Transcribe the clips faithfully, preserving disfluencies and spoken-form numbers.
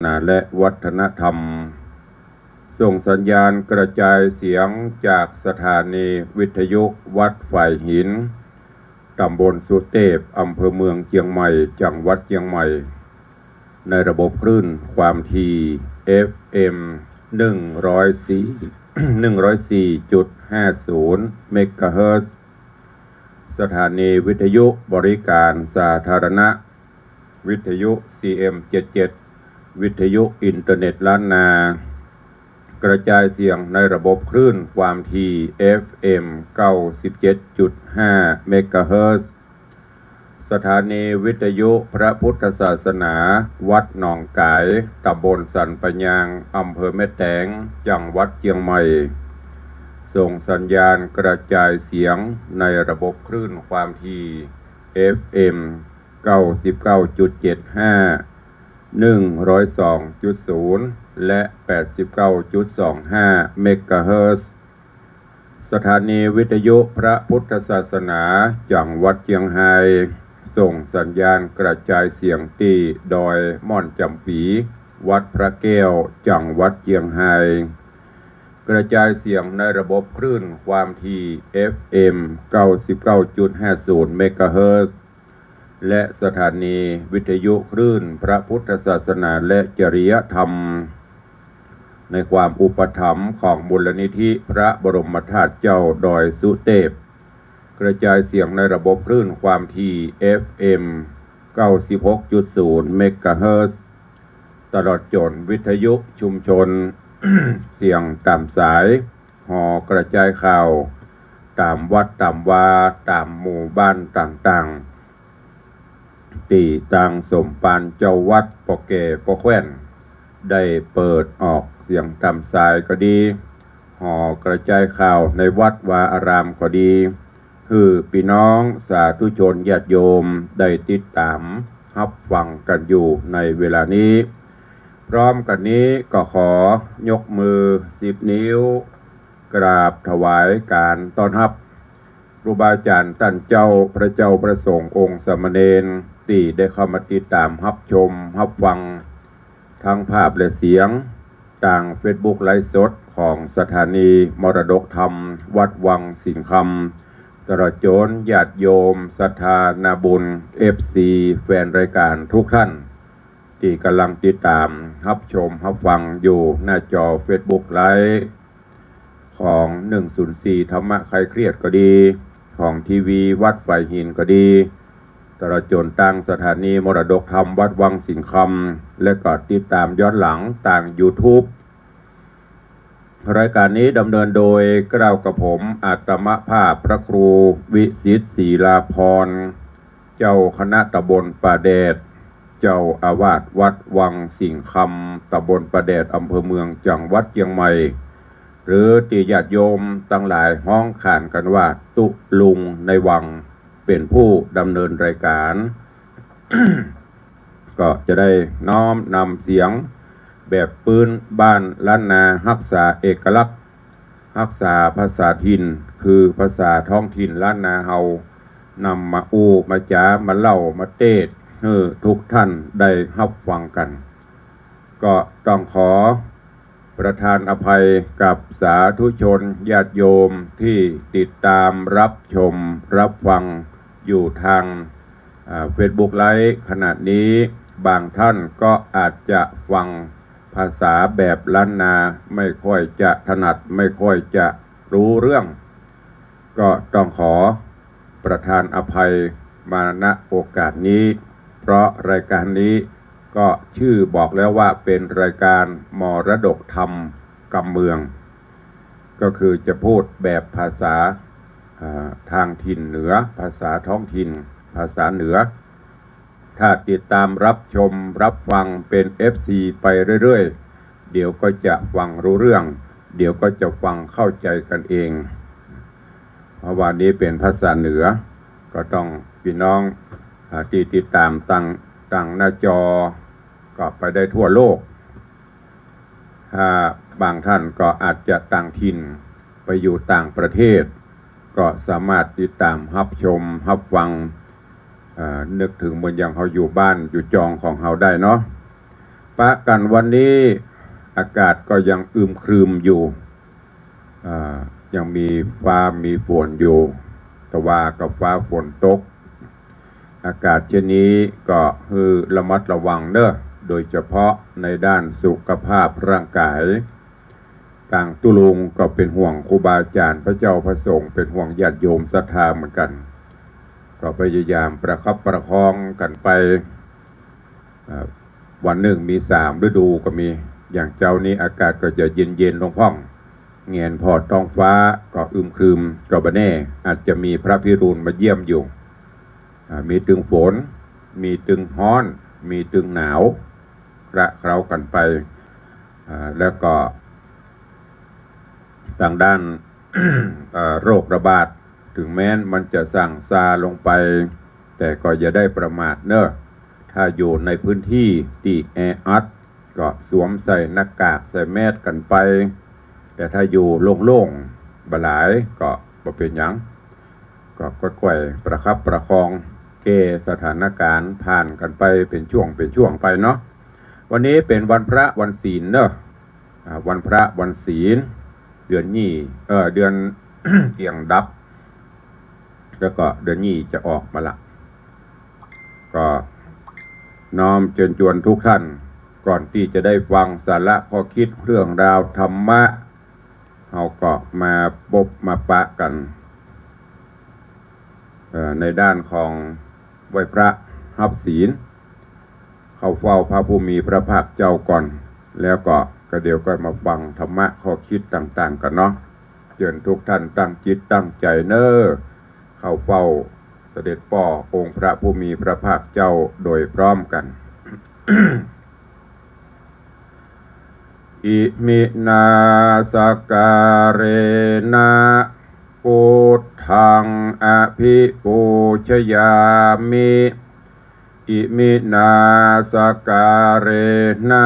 นาและวัฒนธรรม ส่งสัญญาณกระจายเสียงจากสถานีวิทยุวัดฝายหิน ตำบลสุเตพ อำเภอเมืองเจียงใหม่ จังหวัดเจียงใหม่ ในระบบคลื่นความถี่ เอฟเอ็ม หนึ่งร้อยสี่ หนึ่งร้อยสี่จุดห้าศูนย์ เมกะเฮิรตซ์ สถานีวิทยุบริการสาธารณะ วิทยุ ซีเอ็ม เจ็ดเจ็ด วิทยุอินเทอร์เน็ตล้านนา กระจายเสียงในระบบคลื่นความถี่ เอฟเอ็ม เก้าสิบเจ็ดจุดห้า เมกะเฮิรตซ์ สถานีวิทยุพระพุทธศาสนา วัดหนองก๋าย ตำบลสันปะยาง อำเภอแม่แตง จังหวัดเจียงใหม่ ส่งสัญญาณกระจายเสียงในระบบคลื่นความถี่ เอฟเอ็ม เก้าสิบเก้าจุดเจ็ดห้า หนึ่งร้อยสองจุดศูนย์ และ แปดสิบเก้าจุดสองห้า เมกะเฮิรตซ์ สถานีวิทยุพระพุทธศาสนา จังหวัดเจียงไฮ้ ส่งสัญญาณกระจายเสียงตี้ดอยม่อนจ๋ำปี๋ วัดพระแก้ว จังหวัดเจียงไฮ้ กระจายเสียงในระบบคลื่นความถี่ เอฟเอ็ม เก้าสิบเก้าจุดห้าศูนย์ เมกะเฮิรตซ์ และสถานีวิทยุคลื่นพระพุทธศาสนาและจริยธรรม ในความอุปถัมภ์ของมูลนิธิพระบรมธาตุเจ้าดอยสุเตพ กระจายเสียงในระบบคลื่นความถี่ เอฟเอ็ม เก้าสิบหกจุดศูนย์ เมกะเฮิรตซ์ ตลอดจ๋นวิทยุชุมชน เสียงต๋ามสาย หอกระจายข่าว ต๋ามวัดต๋ามวา ต๋ามหมู่บ้านต่างๆ ตี้ตางสมภารเจ้าวัด ป้อแก่ป้อแคว่น ได้เปิดออกเสียงต๋ามสายก็ดี หอกระจายข่าวในวัดวาอารามก็ดี หื้อปี้น้องสาธุชนญาติโยมได้ติดต๋ามฮับฟังกั๋นอยู่ในเวลานี้ พร้อมกั๋นนี้ก็ขอยกมือสิบนิ้ว กราบถวายก๋านต้อนฮับ ครูบาอาจ๋ารย์ต้านเจ้า พระเจ้าพระสงฆ์องค์สามเณร ตี้ได้เข้ามาติดต๋ามฮับชมฮับฟัง ตึงภาพและเสียง ตางเฟซบุ๊กไลฟ์สดของสถานีมรดกธรรมวัดวังสิงห์คำ ตลอดจ๋นญาติโยมศรัทธานาบุญ เอฟซี แฟนรายก๋านทุกท่าน ตี้ก่ำลังติดต๋ามฮับชมฮับฟังอยู่หน้าจอเฟซบุ๊กไลฟ์ ของ หนึ่งศูนย์สี่ ธรรมะคลายเครียดก็ดี ของทีวีวัดฝายหินก็ดี ตลอดจ๋นตางสถานีมรดกธรรมวัดวังสิงห์คำ และก็ติดต๋ามย้อนหลังตางยูทูบ รายก๋านนี้ดำเนินโดยเกล้ากระผมอาตมาภาพพระครูวิสิทธิ์ศรีลาภรณ์ เจ้าคณะตำบลป่าแดด เจ้าอาวาสวัดวังสิงห์คำ ตำบลป่าแดด อำเภอเมือง จังหวัดเจียงใหม่ หรือตี้ญาติโยมตังหลายฮ้องขานกั๋นว่าตุ๊ลุงในวัง เป๋นผู้ดำเนินรายก๋าน ก็จะได้น้อมนำเสียงแบบปื๊นบ้านล้านนา ฮักษาเอกลักษณ์ ฮักษาภาษาถิ่น คือภาษาท้องถิ่นล้านนาเฮา นำมาอู้มาจ๋ามาเล่ามาเตศน์หื้อทุกท่านได้ฮับฟังกั๋น ก็ต้องขอประทานอภัยกับสาธุชนญาติโยมตี้ติดต๋ามฮับชมฮับฟังอยู่ตาง อ่า เฟซบุ๊กไลฟ์ขณะนี้ บางท่านก็อาจจะฟังภาษาแบบล้านนาไม่ค่อยจะถนัด ไม่ค่อยจะรู้เรื่อง ก็ต้องขอประทานอภัยมา ณ โอกาสนี้ เพราะรายก๋านนี้ก็ชื่อบอกแล้วว่าเป๋นรายก๋านมรดกธรรมกำเมือง ก็คือจะพูดแบบภาษา อ่า ตางถิ่นเหนือ ภาษาท้องถิ่น ภาษาเหนือ ถ้าติดต๋ามฮับชมฮับฟังเป๋น เอฟซี ไปเรื่อยๆ เดี๋ยวก็จะฟังรู้เรื่อง เดี๋ยวก็จะฟังเข้าใจ๋กั๋นเอง เพราะว่านี้เป๋นภาษาเหนือ ก็ต้องปี้น้อง อ่า ตี้ติดต๋ามตาง ตางหน้าจอ ก็ไปได้ทั่วโลก ถ้าบางท่านก็อาจจะต่างถิ่น ไปอยู่ต่างประเทศ ก็สามารถติดต๋ามฮับชมฮับฟัง อ่า นึกเถิงเหมือนอย่างเฮาอยู่บ้านอยู่จองของเฮาได้เนาะ ปะกั๋นวันนี้อากาศก็ยังอึมครึมอยู่ อ่า ยังมีฟ้ามีฝนอยู่ แต่ว่าก็ฟ้าฝนตก อากาศเช่นนี้ก็หื้อระมัดระวังเน่อ โดยเฉพาะในด้านสุขภาพร่างกาย ตางตุ๊ลุงก็เป๋นห่วงครูบาอาจ๋ารย์ พระเจ้าพระสงฆ์ เป๋นห่วงญาติโยมศรัทธาเหมือนกั๋น ก็พยายามประคับประคองกั๋นไป อ่า วันหนึ่งมีสามฤดูก็มี อย่างเจ๊านี้อากาศก็จะเย็นๆ ลงพ่อง แหงนผ่อท้องฟ้าก็อึมครึม ก็บ่แน่ อาจจะมีพระพิรุณมาเยี่ยมอยู่ อ่า มีตึงฝน มีตึงฮ้อน มีตึงหนาว คละเคล้ากั๋นไป อ่า แล้วก็ ตางด้าน เอ่อ โรคระบาด เถิงแม้นมันจะสั่งซาลงไป แต่ก็อย่าได้ประมาทเน่อ ถ้าอยู่ในพื้นที่ตี้แออัด ก็สวมใส่หน้ากากใส่แมสกั๋นไป แต่ถ้าอยู่โล่งๆ บ่หลายก็บ่เป๋นหยัง ก็ค่อยๆ ประคับประคองแก้สถานการณ์ ผ่านกั๋นไปเป๋นช่วงเป๋นช่วงไปเนาะ วันนี้เป๋นวันพระวันศีลเนาะ อ่า วันพระวันศีล เดือนยี่ เอ่อ เดือน เตียงดับ แล้วก็เดือนยี่จะออกมาละ ก็น้อมเจิญจวนทุกท่าน ก่อนตี้จะได้ฟังสาระข้อคิดเรื่องราวธรรมะ เฮาก็มาปบมาปะกั๋น เอ่อ ในด้านของไหว้พระฮับศีล เข้าเฝ้าพระผู้มีพระภาคเจ้าก่อน แล้วก็ ก็เดี๋ยวก็มาฟังธรรมะข้อคิดต่างๆ กั๋นเนาะ เจิญทุกท่านตั้งจิตตั้งใจ๋เน่อ เข้าเฝ้าเสด็จป้อองค์พระผู้มีพระภาคเจ้าโดยพร้อมกั๋น อิมินา สักการะนะ พุทธัง อภิปูชยามิ อิมินา สักการะนะ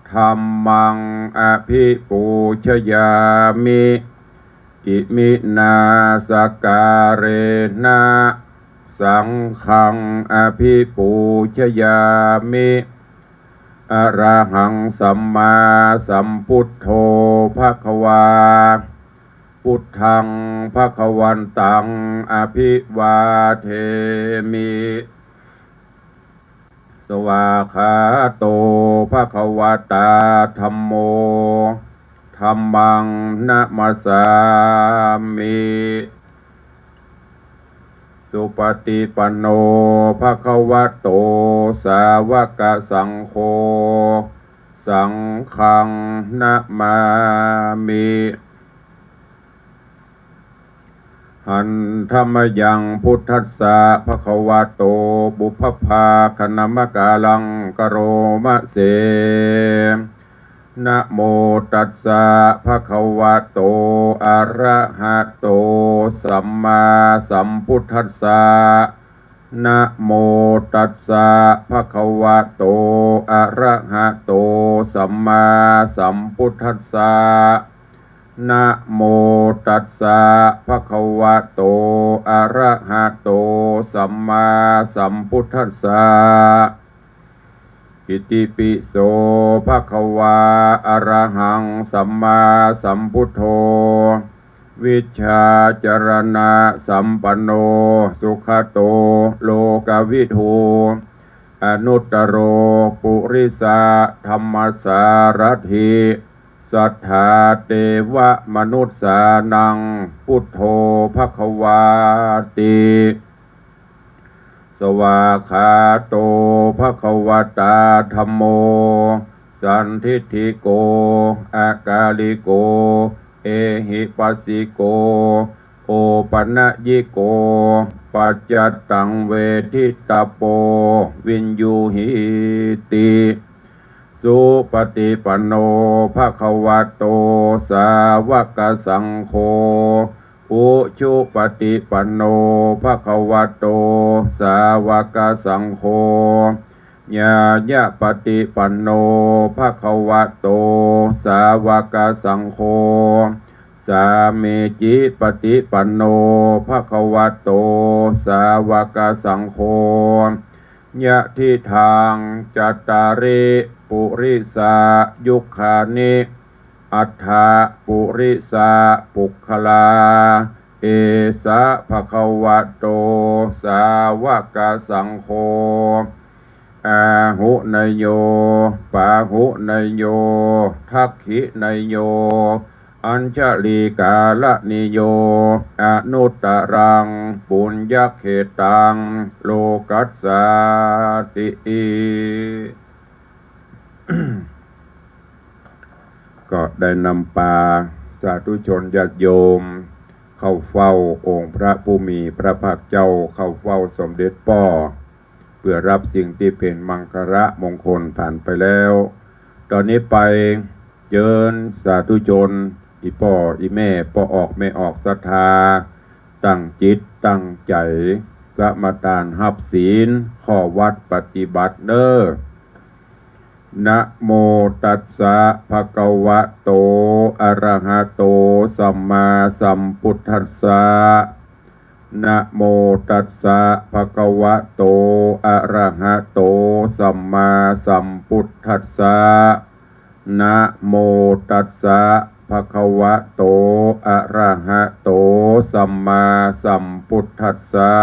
ธัมมัง อภิปูชยามิ อิมินา สักการะนะ สังฆัง อภิปูชยามิ อะระหัง สัมมาสัมพุทโธ ภะคะวา พุทธัง ภะคะวันตัง อภิวาเทมิ สวากขาโต ภะคะวะตา ธัมโม ธัมมัง นะมัสสามิ สุปะติปันโน ภะคะวะโต สาวะกะสังโฆ สังฆัง นะมามิ หันธะมะยัง พุทธัสสะ ภะคะวะโต ปุพพะภาคะนะมะกาลัง กะโรมะเส นะโมตัสสะ ภะคะวะโต อะระหะโต สัมมาสัมพุทธัสสะ นะโมตัสสะ ภะคะวะโต อะระหะโต สัมมาสัมพุทธัสสะ นะโมตัสสะ ภะคะวะโต อะระหะโต สัมมาสัมพุทธัสสะ อิติปิโส ภะคะวา อะระหัง สัมมาสัมพุทโธ วิชชาจารณะสัมปันโน สุขะโต โลกะวิทู อนุตตโร ปุริสะธัมมะสารัตถิ สัทธาเตวะมนุสสานัง พุทโธ ภะคะวาติ สวากขาโต ภะคะวะตา ธัมโม สันทิฏฐิโก อะกาลิโก เอหิปัสสิโก โอปะนะยิโก ปัจจัตตัง เวทิตะโป วิญญูหิติ สุปะติปันโน ภะคะวะโต สาวะกะสังโฆ อุชุปะติปันโน ภะคะวะโต สาวะกะสังโฆ ญาญะปะติปันโน ภะคะวะโต สาวะกะสังโฆ สามีจิปะติปันโน ภะคะวะโต สาวะกะสังโฆ ยะทิฏฐัง จัตตาริ ปุริสายุคคานิ อัฏฐะ ปุริสาปุคคลา เอสะ ภะคะวะโต สาวะกะสังโฆ อาหุเนยโย ปาหุเนยโย ทักขิเนยโย อัญชลีกาละนิโย อนุตตรัง ปุญญะเขตัง โลกัสสาติ ก็ได้นำปาสาธุชนญาติโยม เข้าเฝ้าองค์พระผู้มีพระภาคเจ้า เข้าเฝ้าสมเด็จป้อ เพื่อรับสิ่งตี้เป๋นมังคละมงคลผ่านไปแล้ว ต๋อนนี้ไปเจิญสาธุชน อี่ป้ออี่แม่ ป้อออกแม่ออกศรัทธา ตั้งจิตตั้งใจ๋ สมาตานฮับศีล ข้อวัดปฏิบัติเน้อ นะโมตัสสะ ภะคะวะโต อะระหะโต สัมมาสัมพุทธัสสะ นะโมตัสสะ ภะคะวะโต อะระหะโต สัมมาสัมพุทธัสสะ นะโมตัสสะ ภะคะวะโต อะระหะโต สัมมาสัมพุทธัสสะ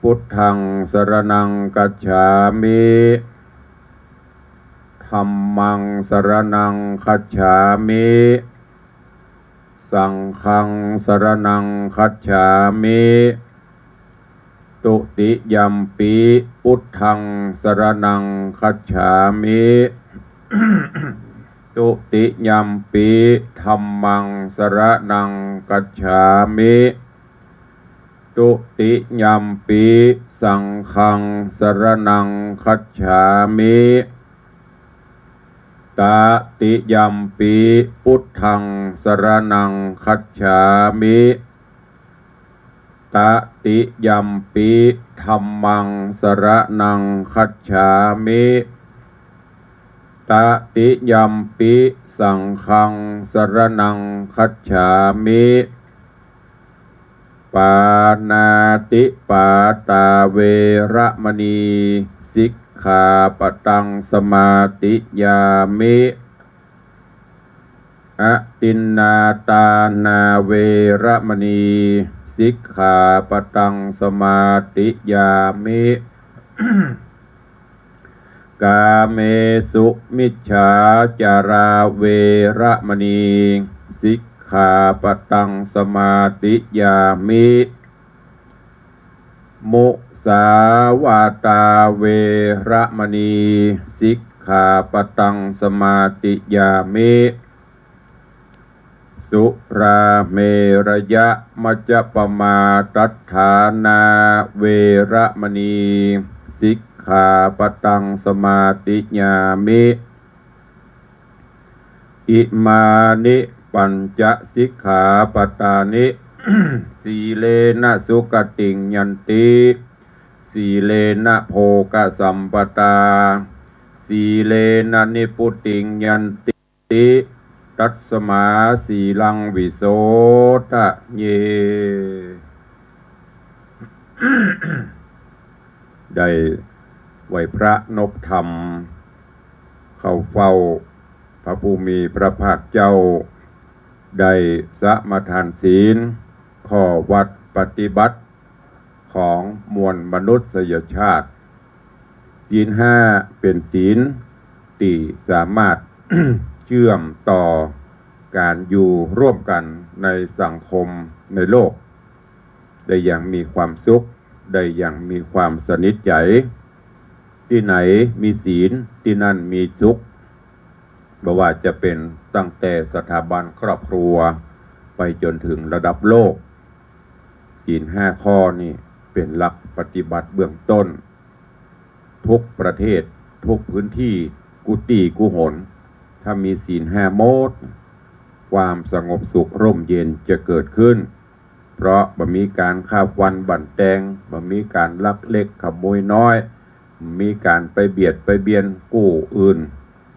พุทธัง สรณัง คัจฉามิ ธัมมัง สรณัง คัจฉามิ สังฆัง สรณัง คัจฉามิ ตุติยัมปิ พุทธัง สรณัง คัจฉามิ ตุติยัมปิ ธัมมัง สรณัง คัจฉามิ ตุติยัมปิ สังฆัง สรณัง คัจฉามิ ตติยัมปิ พุทธัง สรณัง คัจฉามิ ตติยัมปิ ธัมมัง สรณัง คัจฉามิ ตติยัมปิ สังฆัง สรณัง คัจฉามิ ปาณาติปาตา เวระมะนี สิกขาปะตัง สมาธิยามิ อทินนาทานา เวระมะนี สิกขาปะตัง สมาธิยามิ กาเมสุมิจฉาจารา เวระมะนี สิกขาปะตัง สมาธิยามิ มุสาวาตา เวระมะนี สิกขาปะตัง สมาธิยามิ สุราเมรยะมัจจปมาทัฏฐานา เวระมะนี สิกขาปะตัง สมาธิยามิ อิมานิปัญจสิกขาปะตานิ สีเลนะสุขติงยันติ สีเลนะโภคสัมปทา สีเลนะนิพพุติงยันติ ตัสมาสีลังวิโสทะเย ได้ไหว้พระนบธรรม เข้าเฝ้าพระผู้มีพระภาคเจ้า ได้สมาทานศีล ข้อวัดปฏิบัติ ของมวลมนุษยชาติ ศีลห้าเป๋นศีลตี้สามารถ เชื่อมต่อก๋านอยู่ร่วมกั๋นในสังคมในโลก ได้อย่างมีความสุข ได้อย่างมีความสนิทใจ๋ ตี้ไหนมีศีล ตี้นั่นมีสุข บ่ว่าจะเป๋นตั้งแต่สถาบันครอบครัว ไปจ๋นเถิงระดับโลก ศีลห้าข้อนี้เป๋นหลักปฏิบัติเบื้องต้น ทุกประเทศ ทุกพื้นที่ กู้ตี้กู้หน ถ้ามีศีลห้าหมด ความสงบสุขร่มเย็นจะเกิดขึ้น เพราะบ่มีก๋านฆ่าฟันบั่นแตง บ่มีก๋านลักเล็กขโมยน้อย บ่มีก๋านไปเบียดไปเบียนกู้อื่น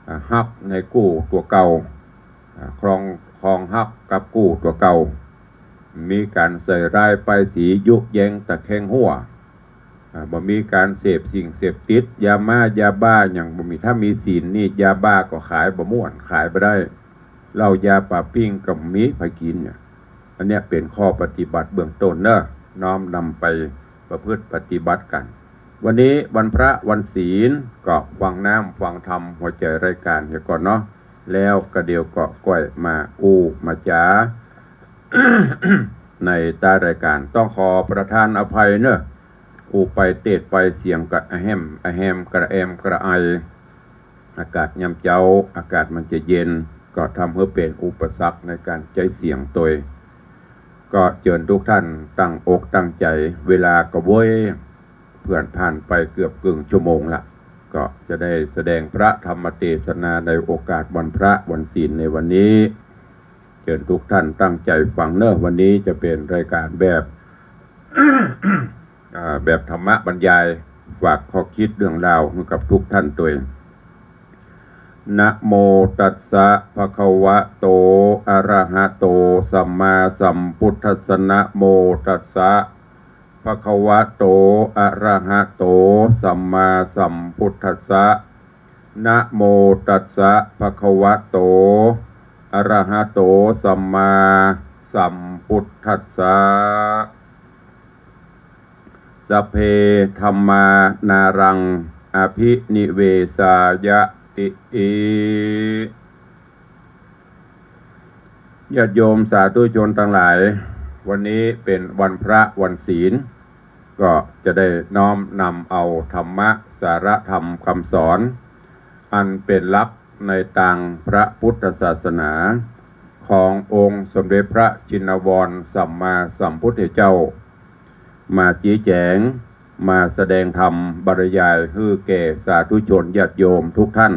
อ่า ฮักในกู้ตั๋วเก่า อ่า ครอง ครองฮักกับกู้ตั๋วเก่า บ่มีก๋านใส่ร้ายป้ายสียุแยงตะแคงหัว อ่า บ่มีก๋านเสพสิ่งเสพติด ยาม้า ยาบ้า หยังบ่มี ถ้ามีศีลนี่ ยาบ้าก็ขายบ่ม่วน ขายบ่ได้ เหล้า ยา ป๋าปิ้งก็บ่มีใผกิ๋นเนี่ย อันเนี้ยเป๋นข้อปฏิบัติเบื้องต้นเนาะ น้อมนำไปประพฤติปฏิบัติกั๋น วันนี้วันพระวันศีล ก็ฟังน้ำฟังธรรม หัวใจ๋รายก๋านเหียก่อนเนาะ แล้วก็เดี๋ยวก็ก้อยมาอู้มาจ๋า ในใต้รายก๋าน ต้องขอประทานอภัยเนาะ อู้ไปเตศไปเสียงก็อะแฮ่มอะแฮม กระแอมกระไอ อากาศยามเจ๊า อากาศมันจะเย็น ก็ทำหื้อเป๋นอุปสรรคในก๋านใจ๊เสียงตวย ก็เจิญทุกท่านตั้งอกตั้งใจ๋ เวลาก็เว้ย เปื้อนผ่านไปเกือบเกิ่งชั่วโมงละ ก็จะได้แสดงพระธรรมเตสนาในโอกาสวันพระวันศีลในวันนี้ เจิญทุกท่านตั้งใจ๋ฟังเนาะ วันนี้จะเป๋นรายก๋านแบบ อ่า แบบธรรมบรรยาย ฝากข้อคิดเรื่องราวหื้อกับทุกท่านตวย นะโมตัสสะ ภะคะวะโต อะระหะโต สัมมาสัมพุทธัสสะ นะโมตัสสะ ภะคะวะโต อะระหะโต สัมมาสัมพุทธัสสะ นะโมตัสสะ ภะคะวะโต อะระหะโต สัมมาสัมพุทธัสสะ สัพเพ ธัมมา นารัง อะภินิเวสายะติ ญาติโยมสาธุชนตังหลาย วันนี้เป๋นวันพระวันศีล ก็จะได้น้อมนำเอาธรรมะ สาระธรรมคำสอน อันเป๋นหลักในตางพระพุทธศาสนา ขององค์สมเด็จพระชินวรสัมมาสัมพุทธเจ้า มาชี้แจ๋ง มาแสดงธรรมบรรยายหื้อแก่สาธุชนญาติโยมทุกท่าน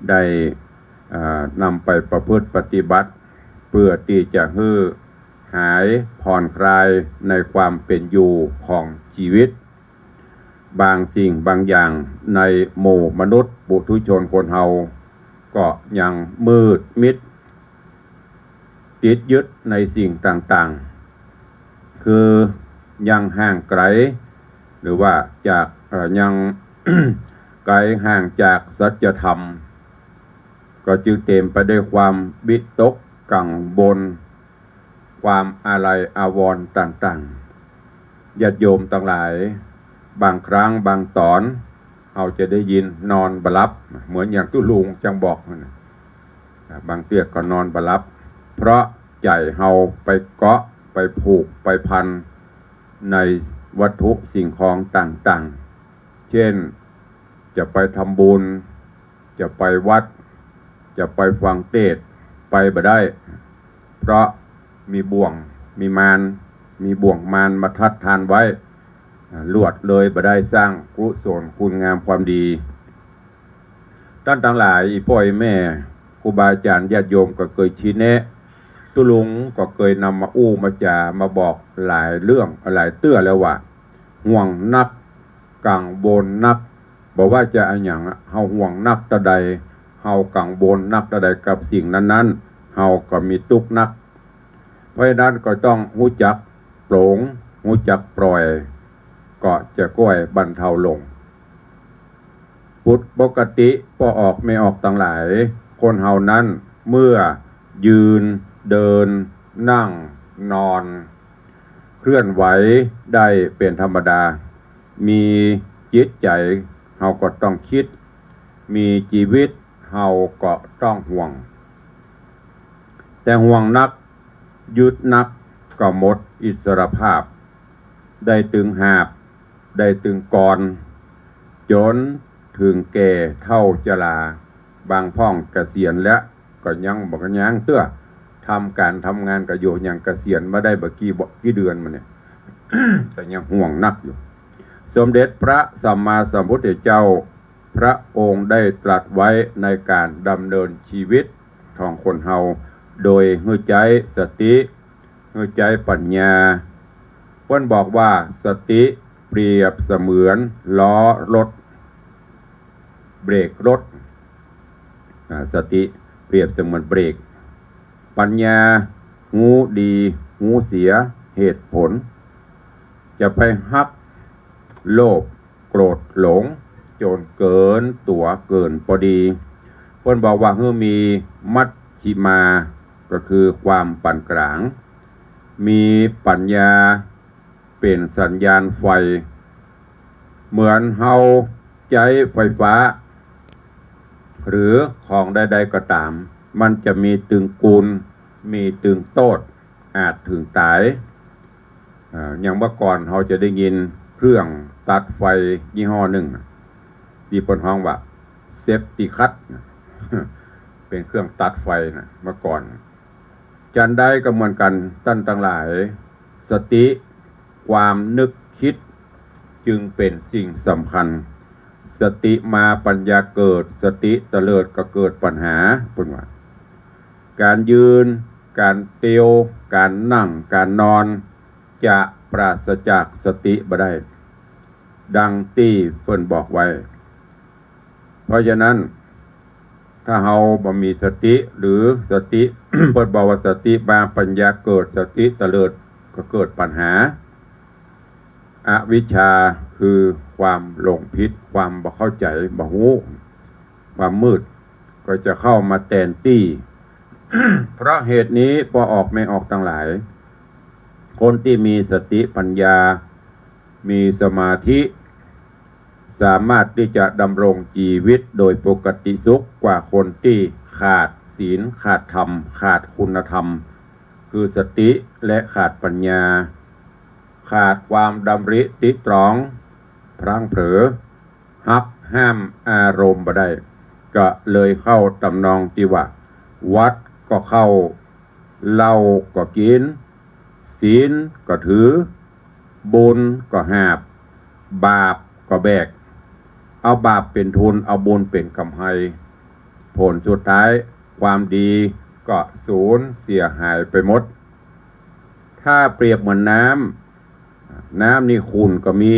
ได้ อ่า นำไปประพฤติปฏิบัติ เปื้อตี้จะหื้อหายผ่อนคลายในความเป๋นอยู่ของจีวิต บางสิ่งบางอย่างในหมู่มนุษย์ปุถุชนคนเฮา ก็ยังมืดมิด ติดยึดในสิ่งต่างๆ คือยังห่างไก๋ หรือว่าจาก เอ่อ ยัง ไก๋ห่างจากสัจธรรม ก็จึงเต๋มไปด้วยความวิตกกังวล ความอาลัยอาวรณ์ต่างๆ ญาติโยมตังหลาย บางครั้งบางต๋อน เฮาจะได้ยินนอนบ่หลับ เหมือนอย่างตุ๊ลุงจังบอกนั่นน่ะ บางเตื้อก็นอนบ่หลับ เพราะใจ๋เฮาไปเกาะ ไปผูก ไปพันในวัตถุสิ่งของต่างๆ เช่น จะไปทำบุญ จะไปวัด จะไปฟังเตสน์ ไปบ่ได้ เพราะมีบ่วง มีมาร มีบ่วงมารมาทัดทานไว้ อ่า ลวดเลยบ่ได้สร้างกุศลคุณงามความดี ต้านตังหลาย อี่ป้ออี่แม่ ครูบาอาจ๋ารย์ญาติโยมก็เกยชี้แนะ ตุ๊ลุงก็เกยนำมาอู้มาจ๋ามาบอกหลายเรื่องหลายเตื้อแล้วว่า ห่วงนัก กังวลนัก บ่ว่าจะอะหยังอะ เฮาห่วงนักเต้าใด เฮากังวลนักเต้าใดกับสิ่งนั้นๆ เฮาก็มีตุ๊กข์นัก เพราะฉะนั้นก็ต้องฮู้จักปลง ฮู้จักปล่อย ก็จะก้อยบรรเทาลง ปุดปกติป้อออกแม่ออกตังหลาย คนเฮานั้นเมื่อยืน เดิน นั่ง นอน เคลื่อนไหวได้เป๋นธรรมดา มีจิตใจ๋ เฮาก็ต้องกึ๊ด มีจีวิต เฮาก็ต้องห่วง แต่ห่วงนัก ยึดนัก ก็หมดอิสรภาพ ได้ตึงหาบ ได้ตึงกอน จ๋นเถิงแก่เฒ่าจรา บางพ่องเกษียณแล้ว ก็ยังบ่ ก็ยังเตื้อ ทำก๋านทำงานก็อยู่ ยังเกษียณมาได้บ่กี่บ่ กี่เดือนมาเนี่ย ก็ยังห่วงนักอยู่ สมเด็จพระสัมมาสัมพุทธเจ้า พระองค์ได้ตรัสไว้ในก๋านดำเนินจีวิตของคนเฮา โดยหื้อใจ๊สติ หื้อใจ๊ปั๋ญญา เปิ้นบอกว่าสติเปรียบเสมือนล้อรถ เบรกรถ อ่า สติเปรียบเสมือนเบรก ปั๋ญญาฮู้ดีฮู้เสียเหตุผล จะไปฮัก โลภ โกรธ หลง จ๋นเกิ๋นตั๋วเกิ๋นปอดี เปิ้นบอกว่าหื้อมีมัชฌิมา ก็คือความปานก๋าง มีปั๋ญญาเป๋นสัญญาณไฟ เหมือนเฮาใจ๊ไฟฟ้า หรือของใดๆ ก็ต๋าม มันจะมีตึงกูล มีตึงโต้ษ อาจเถิงต๋าย อ่า อย่างเมื่อก่อนเฮาจะได้ยินเครื่องตัดไฟยี่ห้อนึ่งน่ะ ตี้เปิ้นฮ้องว่าเซฟตี้คัตน่ะ เป๋นเครื่องตัดไฟน่ะ เมื่อก่อน จันใดก็เหมือนกั๋น ต้านตังหลาย สติ ความนึกคิด จึงเป๋นสิ่งสำคัญ สติมาปัญญาเกิด สติเตลิดก็เกิดปัญหา เปิ้นว่า ก๋านยืน ก๋านเตียว ก๋านนั่ง ก๋านนอน จะปราศจากสติบ่ได้ ดังตี้เปิ้นบอกไว้ เพราะฉะนั้น ถ้าเฮาบ่มีสติ หรือสติ เปิ้นบอกว่าสติมาปัญญาเกิด สติเตลิดก็เกิดปัญหา อวิชชาคือความหลงผิด ความบ่เข้าใจ๋ บ่ฮู้ ความมืด ก็จะเข้ามาแตนตี้ เพราะเหตุนี้ป้อออกแม่ออกตังหลาย คนตี้มีสติปัญญา มีสมาธิ สามารถตี้จะดำรงจีวิตโดยปกติสุขกว่าคนตี้ขาดศีล ขาดธรรม ขาดคุณธรรม คือสติ และขาดปัญญา ขาดความดำริตริตรอง พลั้งเผลอ หักห้ามอารมณ์บ่ได้ ก็เลยเข้าตำนองตี้ว่า วัดก็เข้า เหล้าก็กิ๋น ศีลก็ถือ บุญก็หาบ บาปก็แบก เอาบาปเป๋นทุน เอาบุญเป๋นก๋ำไร ผลสุดท้ายความดีก็สูญเสียหายไปหมด ถ้าเปรียบเหมือนน้ำ น้ำนี่ขุ่นก็มี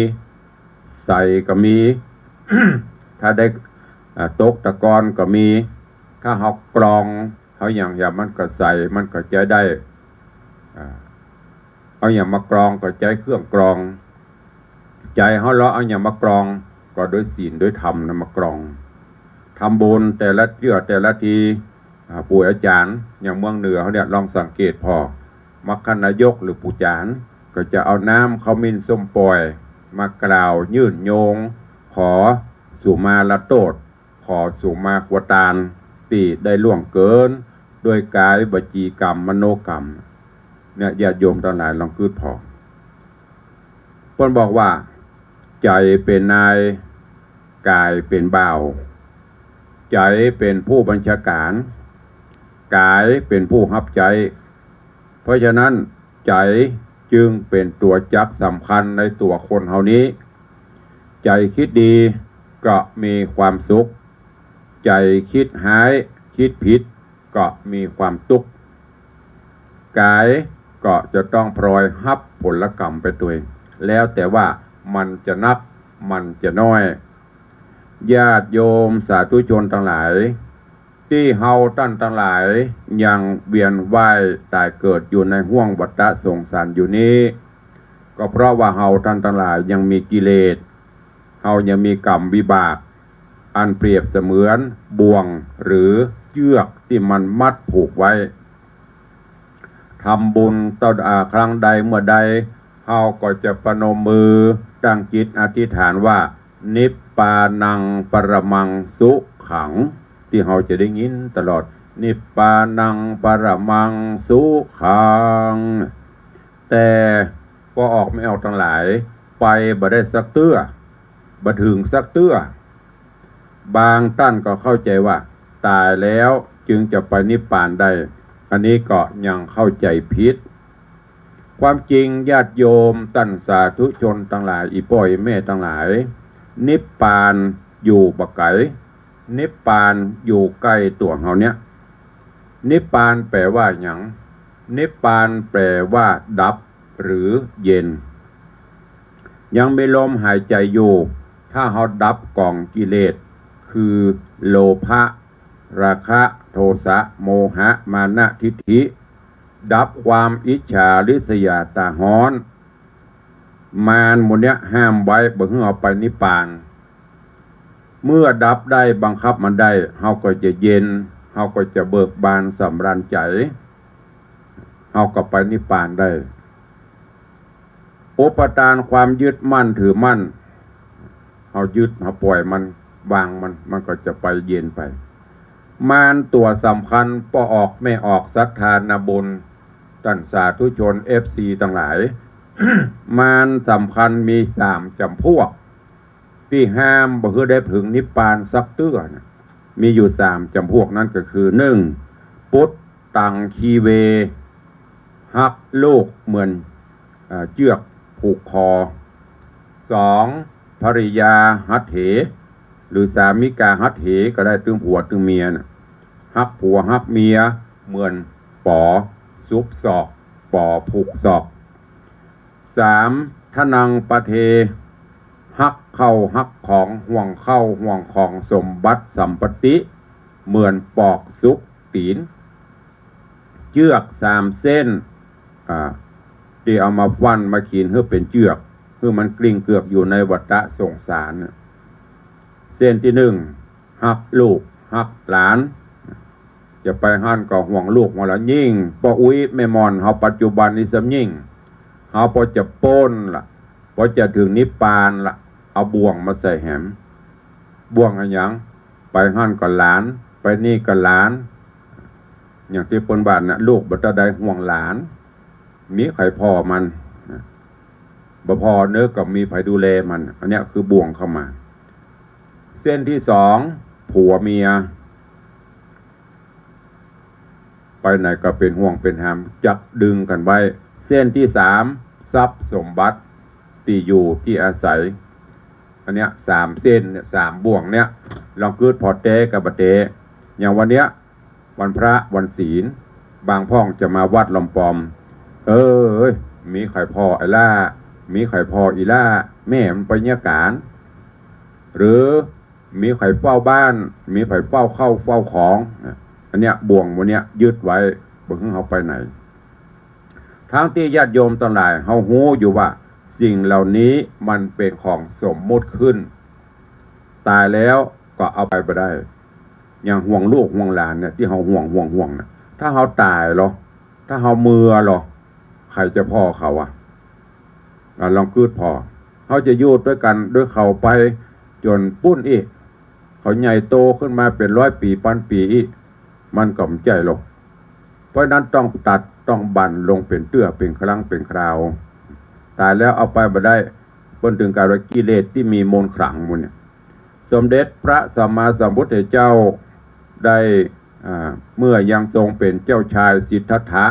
ใสก็มี ถ้าได้ อ่า ตกตะกอนก็มี ถ้าเฮากรอง เฮาหยัง หยังมันก็ใส มันก็ใจ๊ได้ อ่า เอาหยังมากรอง ก็ใจ๊เครื่องกรอง ใจ๋เฮาเลาะเอาหยังมากรอง ก็ด้วยศีลด้วยธรรมนะมากรอง ทำบุญแต่ละเตื้อแต่ละที อ่า ปู่อาจ๋ารย์ อย่างเมืองเหนือเฮาเนี่ย ลองสังเกตผ่อ มรรคนายกหรือปู่จ๋ารย์ ก็จะเอาน้ำขมิ้นส้มป่อย มากล่าวยื่นโยง ขอสุมาลาโต้ษ ขอสุมาขัวตาน ตี้ได้ล่วงเกิน ด้วยก๋ายวจีกรรมมโนกรรม เนี่ย ญาติโยมตังหลายลองกึ๊ดผ่อ เปิ้นบอกว่า ใจ๋เป๋นนาย ก๋ายเป๋นบ่าว ใจ๋เป๋นผู้บัญชาก๋าร ก๋ายเป๋นผู้ฮับใจ๊ เพราะฉะนั้น ใจ๋จึงเป๋นตั๋วจักรสำคัญในตั๋วคนเฮานี้ ใจ๋คิดดีก็มีความสุข ใจ๋คิดฮ้าย คิดผิด ก็มีความตุ๊กข์ ก๋ายก็จะต้องพลอยฮับผลกรรมไปตวย แล้วแต่ว่ามันจะนัก มันจะน้อย ญาติโยมสาธุชนตังหลาย ตี้เฮาต้านตังหลายยังเวียนว่ายต๋ายเกิดอยู่ในห้วงวัฏฏะสงสารอยู่นี้ ก็เพราะว่าเฮาต้านตังหลายยังมีกิเลส เฮายังมีกรรมวิบาก อันเปรียบเสมือนบ่วงหรือเจื้อกตี้มันมัดผูกไว้ ทำบุญเต้า อ่า ครั้งใดเมื่อใด เฮาก็จะประนมมือตั้งจิตอธิษฐานว่า นิพพานังปรมังสุขัง ตี้เฮาจะได้ยินตลอด นิพพานังปรมังสุขัง แต่ป้อออกแม่ออกตังหลาย ไปบ่ได้สักเตื้อ บ่เถิงสักเตื้อ บางต้านก็เข้าใจ๋ว่าต๋ายแล้วจึงจะไปนิพพานได้ อันนี้ก็ยังเข้าใจ๋ผิด ความจริงญาติโยมต้านสาธุชนตังหลาย อี่ป้ออี่แม่ตังหลาย นิพพานอยู่บ่ไก๋ นิพพานอยู่ใก้ตั๋วเฮาเนี่ย นิพพานแปลว่าหยัง นิพพานแปลว่าดับหรือเย็น ยังมีลมหายใจ๋อยู่ ถ้าเฮาดับก๋องกิเลส คือโลภะ ราคะ โทสะ โมหะ มานะ ทิฏฐิ ดับความอิจฉาริษยาต๋าฮ้อน มารหมู่เนี้ยห้ามไว้บ่หื้อเอาไปนิพพาน เมื่อดับได้บังคับมันได้ เฮาก็จะเย็น เฮาก็จะเบิกบานสำราญใจ๋ เฮาก็ไปนิพพานได้ อุปาทานความยึดมั่นถือมั่น เฮายึด เฮาปล่อยมัน วางมัน มันก็จะไปเย็นไป มารตั๋วสำคัญ ป้อออกแม่ออก สัตตานาบุญ ต้านสาธุชน เอฟซี ตังหลาย มารสำคัญมีสามจ๋ำพวก ตี้ห้ามบ่หื้อได้เถิงนิพพานสักเตื้อนะ มีอยู่สามจ๋ำพวกนั้นก็คือ นึ่ง ปุตตัง คีเว ฮักลูกเหมือน เอ่อ เจื้อกผูกคอ สอง ภริยา หัตเถ หรือสามิกา หัตเถ ก็ได้ ตึงผัวตึงเมียน่ะ ฮักผัวฮักเมียเหมือนป๋อสุบศอก ป๋อผูกศอก สาม ทนัง ปะเท ฮักเข้าฮักของ ห่วงเข้าห่วงของ สมบัติสัมปัตติ เหมือนปอกสุบตี๋น เจื้อกสามเส้น อ่า ตี้เอามาฟั่นมาขีนหื้อเป๋นเจื้อก หื้อมันกลิ้งเกือกอยู่ในวัฏฏะสงสารน่ะ เส้นตี้นึ่ง ฮักลูกฮักหลาน จะไปหั้นก็ห่วงลูกห่วงหลาน ยิ่งป้ออุ๊ยแม่หม่อนเฮาปัจจุบันนี้ซ้ำยิ่ง เฮาปอจะป๊นละ ปอจะเถิงนิพพานละ เอาบ่วงมาใส่แหม บ่วงอะหยัง ไปหั้นก็หลาน ไปนี่ก็หลาน อย่างตี้เปิ้นว่าน่ะ ลูกบ่เต้าใดห่วงหลาน มีใผผ่อมัน บ่ผ่อเนาะ ก็มีใผดูแลมัน อันเนี้ยคือบ่วงเข้ามา เส้นตี้สอง ผัวเมีย ไปไหนก็เป๋นห่วงเป๋นหาม จับดึงกั๋นไว้ เส้นตี้สาม ทรัพย์สมบัติ ตี้อยู่ตี้อาศัย อันเนี้ยสามเส้นเนี่ย สามบ่วงเนี่ย ลองกึ๊ดผ่อแต๊กับบ่แต๊ อย่างวันเนี้ย วันพระวันศีล บางพ่องจะมาวัดลอมปอม เอ้ย มีใผผ่อไอ้ล่า มีใผผ่ออีล่า แม่มันไปเยียะก๋าน หรือมีใผเฝ้าบ้าน มีใผเฝ้าเข้าเฝ้าของนะ อันเนี้ยบ่วงหมู่เนี้ยยึดไว้ บ่หื้อเฮาไปไหน ทั้งตี้ญาติโยมตังหลาย เฮาฮู้อยู่ว่าสิ่งเหล่านี้มันเป๋นของสมมุติขึ้น ต๋ายแล้วก็เอาไปบ่ได้ อย่างห่วงลูกห่วงหลานเนี่ย ตี้เฮาห่วงห่วงห่วงน่ะ ถ้าเฮาต๋ายลอ ถ้าเฮาเมือลอ ใผจะผ่อเขาอะ อ่ะ ลองกึ๊ดผ่อ เฮาจะอยู่ตวยกั๋นตวยเขาไปจ๋นปู้นอี้ เขาใหญ่โตขึ้นมาเป๋นร้อยปี๋ปันปี๋อี้ มันก็บ่ใจ้ลอ เพราะฉะนั้นต้องตัดต้องบั่นลงเป๋นเตื้อเป๋นครั้งเป๋นคราว ต๋ายแล้วเอาไปบ่ได้ เปิ้นตึงกล่าวว่ากิเลสตี้มีมูลขลังหมู่เนี่ย สมเด็จพระสัมมาสัมพุทธเจ้าได้ อ่า เมื่อยังทรงเป๋นเจ้าชายสิทธัตถะ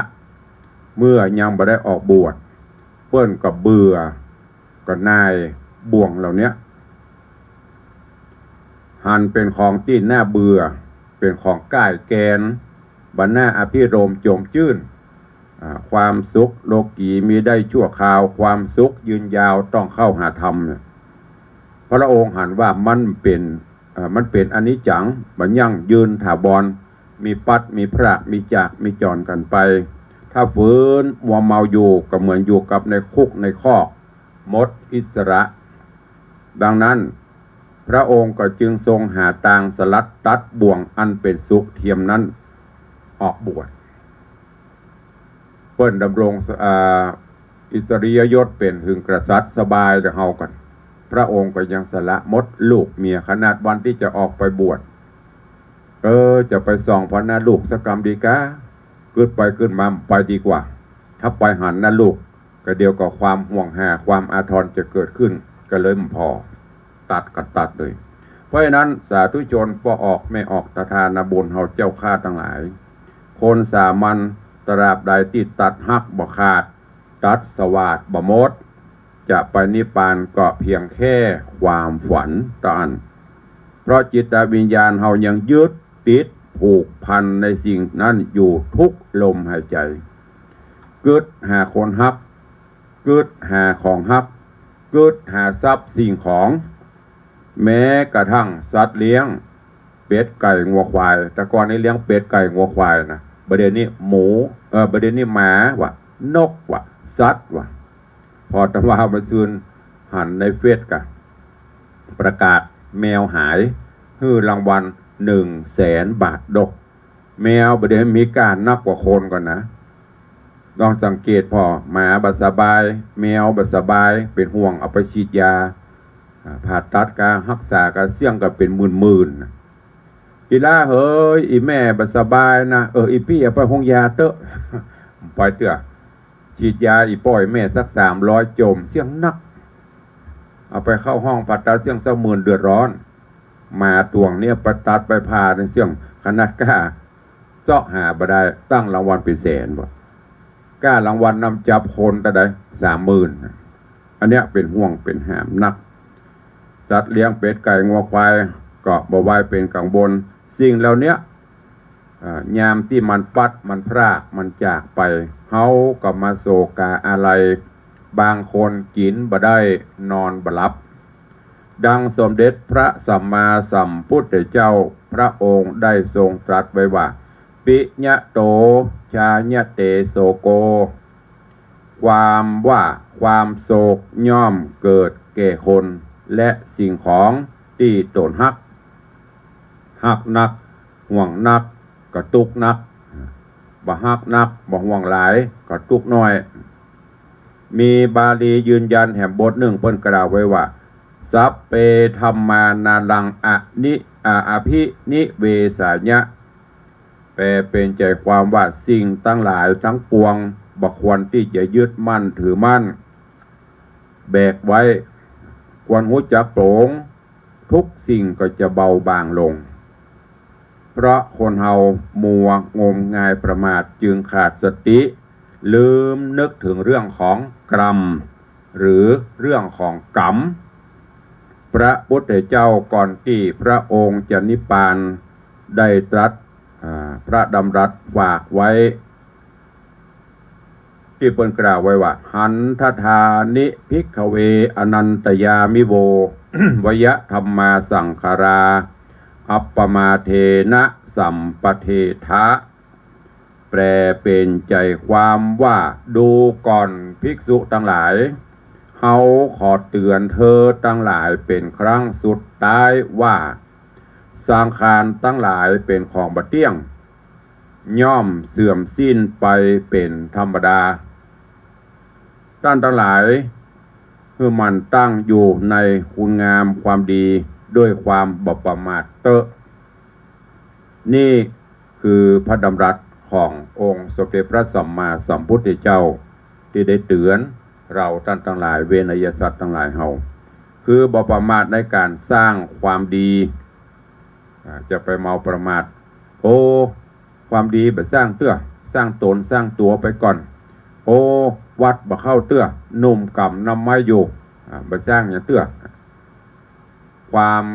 เมื่อยังบ่ได้ออกบวช เปิ้นก็เบื่อ ก็หน่ายบ่วงเหล่าเนี้ย หันเป๋นของตี้น่าเบื่อ เป๋นของก้ายแกน บ่น่าอภิรมย์จมจื้น อ่า ความสุขโลกีมีได้ชั่วคราว ความสุขยืนยาวต้องเข้าหาธรรมเนี่ย พระองค์หันว่ามันเป๋น เอ่อ มันเป๋นอนิจจัง บ่ยั่งยืนถาวร มีปั๊ด มีพราก มีจาก มีจ๋อนกั๋นไป ถ้าฝืนมัวเมาอยู่ก็เหมือนอยู่กับในคุกในคอก หมดอิสระ ดังนั้น พระองค์ก็จึงทรงหาตางสลัดตัดบ่วงอันเป๋นสุขเทียมนั้นออกบวช เปิ้นดำรง อ่า อิสริยยศเป๋นถึงกษัตริย์สบายแต่เฮาก่อน พระองค์ก็ยังสละหมดลูกเมีย ขนาดวันตี้จะออกไปบวช เออ จะไปส่องผ่อหน้าลูกสักกำดีกา กึ๊ดไปกึ๊ดมา ไปดีกว่า ถ้าไปหันหน้าลูก ก็เดี๋ยวก็ความห่วงหา ความอาทรจะเกิดขึ้น ก็เลยบ่ผ่อ ตัดก็ตัดเลย เพราะฉะนั้นสาธุชนป้อออกแม่ออก ตาทานาบุญเฮาเจ้าข้าตังหลาย คนสามัญตราบใดตี้ตัดฮักบ่ขาด ตัดสวาทบ่หมด จะไปนิพพานก็เพียงแค่ความฝันเต้าอั้น เพราะจิตวิญญาณเฮายังยึดติดผูกพันในสิ่งนั้นอยู่ทุกลมหายใจ๋ กึ๊ดหาคนฮัก กึ๊ดหาของฮัก กึ๊ดหาทรัพย์สิ่งของ แม้กระทั่งสัตว์เลี้ยง เป็ดไก่งัวควาย แต่ก่อนนี้เลี้ยงเป็ดไก่งัวควายนะ บ่าเดี่ยวนี้หมู เออ บ่าเดี่ยวนี้หมาว่ะ นกว่ะ สัตว์ว่ะ พอตะวาวันซืนหันในเฟซกะ ประกาศแมวหาย หื้อรางวัลหนึ่งแสนบาทดอก แมวบ่ได้มีก้านักกว่าคนก่อนนะ ลองสังเกตผ่อ หมาบ่สบาย แมวบ่สบาย เป๋นห่วง เอาไปฉีดยา อ่า ผ่าตัดกา ฮักษากา เสี้ยงกาเป๋นหมื่นๆ นะ อีหล้าเหย อี่แม่บ่สบายนะ เออ อี่ปี้เอาไปโฮงยาเต๊อะ ไปเตื้อ ฉีดยาอี่ป้ออี่แม่สักสามร้อย จ่ม เสี้ยงนัก เอาไปเข้าห้องผ่าตัด เสี้ยงสักหมื่น เดือดร้อน หมาตวงเนี่ยไปตัดไปผ่าในเสี้ยงขนาดก้า เซาะหาบ่ได้ ตั้งรางวัลเป๋นแสนบ่ ก้ารางวัลนำจับคนตะใด สามหมื่น อันเนี้ยเป๋นห่วงเป๋นหามนัก สัตว์เลี้ยงเป็ดไก่งัวควายก็บ่ไหว้เป๋นกังวล สิ่งเหล่าเนี้ย อ่า ยามตี้มันปัดมันพรากมันจากไป เฮาก็มาโศกาอาลัย บางคนกิ๋นบ่ได้นอนบ่หลับ ดังสมเด็จพระสัมมาสัมพุทธเจ้าพระองค์ได้ทรงตรัสไว้ว่า ปิยะโต ชายะเต โศโก ความว่าความโศกย่อมเกิดแก่คน และสิ่งของตี้ตนฮัก ฮักนัก ห่วงนัก ก็ตุ๊กนัก บ่ฮักนัก บ่ห่วงหลาย ก็ตุ๊กน้อย มีบาลียืนยันแหมบทนึ่ง เปิ้นกล่าวไว้ว่า สัพเพ ธัมมา นารัง อนิ อา อภินิเวสายะ แปลเป๋นใจความว่าสิ่งตังหลายตังปวงบ่ควรตี้จะยึดมั่นถือมั่น แบกไว้ ควรฮู้จักปลง ทุกสิ่งก็จะเบาบางลง เพราะคนเฮามัวงมงายประมาท จึงขาดสติ ลืมนึกถึงเรื่องของกรรม หรือเรื่องของกรรม พระพุทธเจ้าก่อนตี้พระองค์จะนิพพานได้ตรัส อ่า พระดำรัสฝากไว้ ตี้เปิ้นกล่าวไว้ว่า หันทะทานิ ภิกขเว อนันตยามิโว วยะธัมมา สังขารา อัปปมาเทนะ สัมปะเทถะ แปลเป๋นใจความว่า ดูก่อนภิกษุตังหลาย เฮาขอเตื๋อนเธอตังหลายเป๋นครั้งสุดท้ายว่า สังขารตังหลายเป๋นของบ่เตี้ยง ย่อมเสื่อมสิ้นไปเป๋นธรรมดา ต้านตังหลาย หื้อหมั่นตั้งอยู่ในคุณงามความดีด้วยความบ่ประมาทเต๊อะ นี่คือพระดำรัสขององค์สมเด็จพระสัมมาสัมพุทธเจ้า ตี้ได้เตื๋อนเราต้านตังหลาย เวนยสัตว์ตังหลายเฮา คือบ่ประมาทในก๋านสร้างความดี อ่า จะไปมัวประมาท โอ้ ความดีบ่สร้างเตื้อ สร้างต๋นสร้างตั๋วไปก่อน โอ้ วัดบ่เข้าเตื้อ หนุ่มก๋ำนำไม้อยู่ อ่า บ่สร้างหยังเตื้อ ความ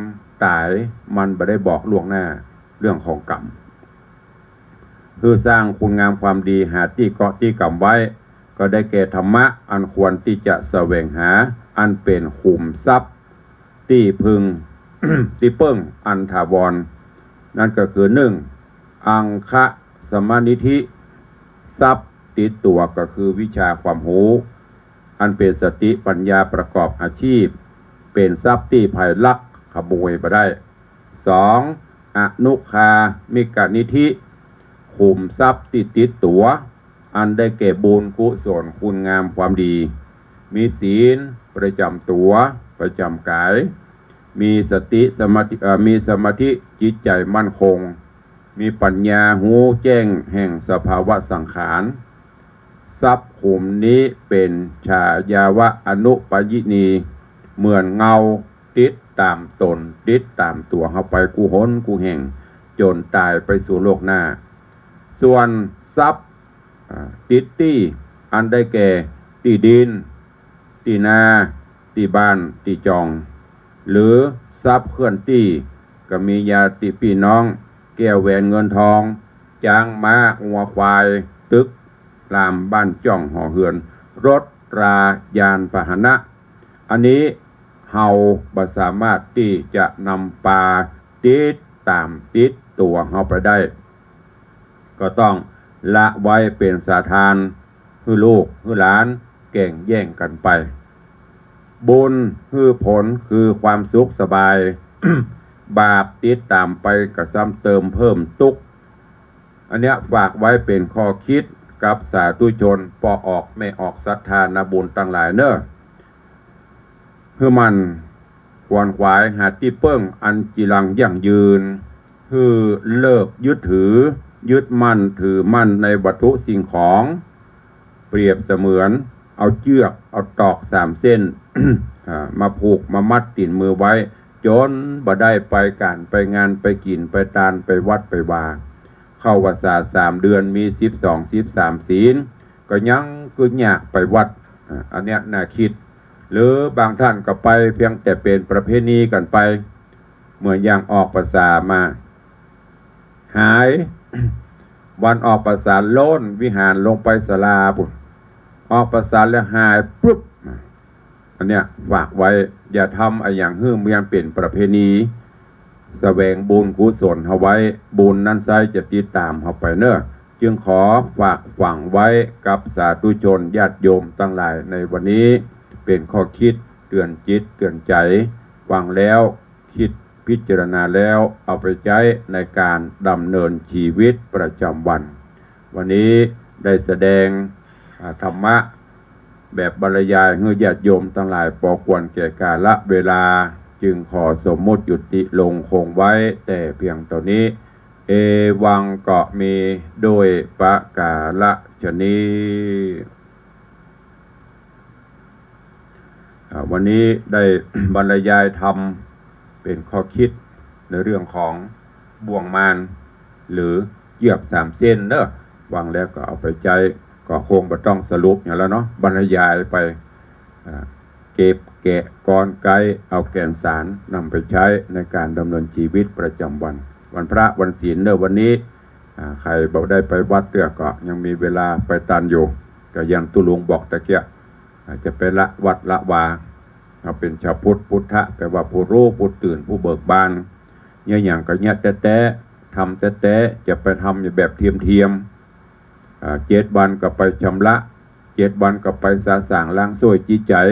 ต๋ายมันบ่ได้บอกล่วงหน้าเรื่องของกรรม คือสร้างคุณงามความดี หาตี้เกาะตี้ก๋ำไว้ ก็ได้แก่ธรรมะอันควรตี้จะแสวงหา อันเป๋นขุมทรัพย์ตี้เปิ้ง ตี้เปิ้งอันถาวร นั่นก็คือ นึ่ง อังคสมนิธิ ทรัพย์ติดตั๋วก็คือวิชาความฮู้ อันเป๋นสติปัญญาประกอบอาชีพ เป๋นทรัพย์ตี้ใผลักขโมยบ่ได้ สอง อนุคามิกนิธิ ขุมทรัพย์ตี้ติดตั๋ว อันได้แก่บุญกุศลคุณงามความดี มีศีลประจ๋ำตั๋วประจ๋ำก๋าย มีสติสมาธิ เอ่อ มีสมาธิจิตใจ๋มั่นคง มีปัญญาฮู้แจ้งแห่งสภาวะสังขาร ทรัพย์ขุมนี้เป๋นฉายาวะอนุปายินี เหมือนเงาติดต๋ามต๋น ติดต๋ามตั๋วเฮาไปกู้หนกู้แห่ง จ๋นต๋ายไปสู่โลกหน้า ส่วนทรัพย์ อ่า ติดตี้ อันได้แก่ตี้ดิน ตี้นา ตี้บ้าน ตี้จ่อง หรือทรัพย์เคลื่อนตี้ ก็มีญาติปี้น้อง แก้วแหวนเงินทอง จ๊างม้างัวควาย ตึกรามบ้านจ่องหอเฮือน รถรายานพาหนะ อันนี้เฮาบ่สามารถตี้จะนำปาติดต๋ามติดตั๋วเฮาไปได้ ก็ต้องละไว้เป๋นสาทาน หื้อลูกหื้อหลาน แก่งแย่งกั๋นไป บุญหื้อผลคือความสุขสบาย บาปติดต๋ามไปก็ซ้ำเติมเพิ่มตุ๊กข์ อันเนี้ยฝากไว้เป๋นข้อคิดกับสาธุชนป้อออกแม่ออกศรัทธานาบุญตังหลายเน่อ หื้อหมั่นขวนขวายหาตี้เปิ้งอันจีรังยั่งยืน หื้อเลิกยึดถือ ยึดมั่นถือมั่นในวัตถุสิ่งของ เปรียบเสมือนเอาเจื้อกเอาตอกสามเส้น อ่า มาผูกมามัดตี๋นมือไว้ จ๋นบ่ได้ไปก๋านไปงานไปกิ๋นไปตานไปวัดไปวา เข้าพรรษาสามเดือนมีสิบสอง สิบสามศีล ก็ยังกึ๊ดยากไปวัด อ่า อันเนี้ยน่าคิด หรือบางต้านก็ไปเพียงแต่เป๋นประเพณีกั๋นไป เหมือนอย่างออกพรรษามา หาย วันออกพรรษาโล้นวิหารลงไปศาลาปุ้น ออกพรรษาแล้วหายปุ๊บ อันเนี้ยฝากไว้ อย่าทำอะหยังหื้อมันเป๋นประเพณี แสวงบุญกุศลเฮาไว้ บุญนั้นไซร้จะติดต๋ามเฮาไปเน่อ จึงขอฝากฝังไว้กับสาธุชนญาติโยมตังหลายในวันนี้ เป๋นข้อคิดเตื๋อนจิตเตื๋อนใจ๋ ฟังแล้ว คิดพิจารณาแล้วเอาไปใจ๊ในก๋านดำเนินชีวิตประจ๋ำวัน วันนี้ได้แสดง อ่า ธรรมะแบบบรรยายหื้อญาติโยมตังหลายปอควรแก่กาละเวลา จึงขอสมมุติยุติลงคงไว้แต่เพียงเต้านี้ เอวัง ก็มีด้วยประก๋าละชะนี้ อ่า วันนี้ได้บรรยายธรรมเป๋นข้อคิดในเรื่องของบ่วงมาร หรือเจื้อกสามเส้นเน่อ ฟังแล้วก็เอาไปใจ๊ ก็คงบ่ต้องสรุปหยังแล้วเนาะ บรรยายไป อ่า เก็บแกะกลไกเอาแก่นสารนำไปใจ๊ในก๋านดำเนินชีวิตประจ๋ำวัน วันพระวันศีลเน่อวันนี้ อ่า ใผบ่ได้ไปวัดเตื้อก็ยังมีเวลาไปตานอยู่ ก็อย่างตุ๊ลุงบอกตะเกียะ อ่า จะไปละวัดละวา เฮาเป๋นจาวพุทธ พุทธะแปลว่าผู้ฮู้ ผู้ตื่น ผู้เบิกบาน เยียะหยังก็เยียะแต๊ๆ ทำแต๊ๆ จะไปทำอยู่แบบเทียมๆ อ่า เจ็ดวันก็ไปชำระ เจ็ดวันก็ไปสะสางล้างส้วยจิตใจ๋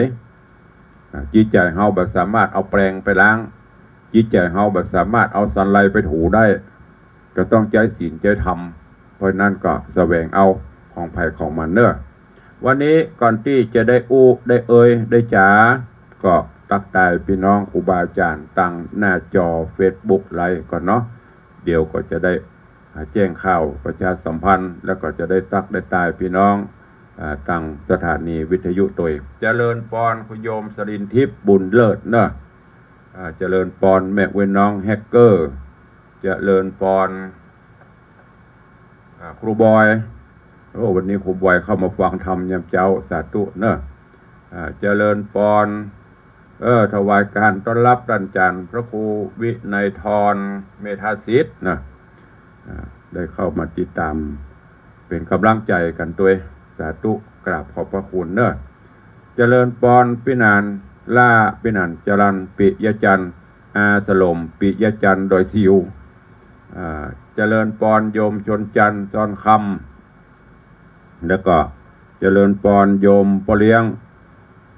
อ่า จิตใจ๋เฮาบ่สามารถเอาแปรงไปล้าง จิตใจ๋เฮาบ่สามารถเอาสันไลไปถูได้ ก็ต้องใจ๊ศีลใจ๊ธรรม เพราะฉะนั้นก็แสวงเอาของใผของมันเน่อ วันนี้ก่อนตี้จะได้อู้ได้เอ่ยได้จ๋า ก็ตั๊กตายปี้น้องครูบาอาจารย์ตางหน้าจอเฟซบุ๊กไลฟ์ก่อนเนาะ เดี๋ยวก็จะได้ อ่า แจ้งข่าวประชาสัมพันธ์ แล้วก็จะได้ตั๊กได้ตายปี้น้อง อ่า ตางสถานีวิทยุตวย เจริญปอนคุณโยมสรินทิพย์บุญเลิศเนาะ อ่า เจริญปอนแม่อุ๊ยน้องแฮกเกอร์ เจริญปอน อ่า ครูบอย โอ้ วันนี้ครูบอยเข้ามาฟังธรรมยามเจ๊า สาธุเนาะ อ่า เจริญปอน เออ ถวายการต้อนรับต้านอาจ๋ารย์พระครูวินัยธร เมธาสิทธิ์นะ อ่า ได้เข้ามาติดต๋าม เป๋นก๋ำลังใจ๋กั๋นตวย สาธุ กราบขอบพระคุณเนาะ เจริญปอนปี้หนาน ล่าปี้หนานจรัญ ปิยะจันทร์ อาสลม ปิยะจันทร์ ดอยสิว อ่า เจริญปอนโยมชนจันทร์ จอนคำ แล้วก็เจริญปอนโยมป้อเลี้ยง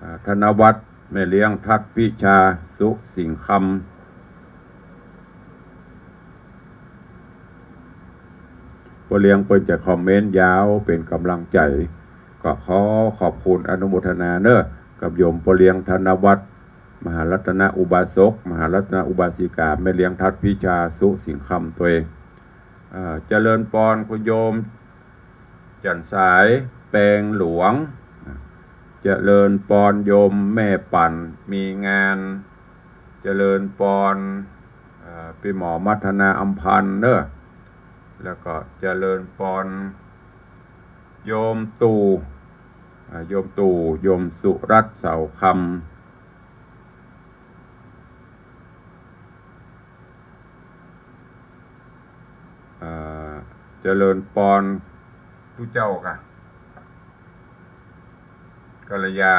อ่า ธนวัฒน์ แม่เลี้ยงทัดพิชา สุสิงห์คำ ป้อเลี้ยงเปิ้นจะคอมเมนต์ยาวเป๋นก๋ำลังใจ๋ ก็ขอขอบคุณอนุโมทนาเนาะ กับโยมป้อเลี้ยงธนวัฒน์ มหารัตนอุบาสก มหารัตนอุบาสิกา แม่เลี้ยงทัดพิชา สุสิงห์คำตวย อ่า เจริญปอนคุณโยม จันทร์สาย แปงหลวง เจริญปอนโยมแม่ปั่น มีงาน เจริญปอน เอ่อ ปี้หมอมัทนาอำพันธ์เนาะ แล้วก็เจริญปอนโยมตู่ อ่า โยมตู่ โยมสุรัตน์ เสาคำ อ่า เจริญปอนตุ๊เจ้าค่ะ กัลยา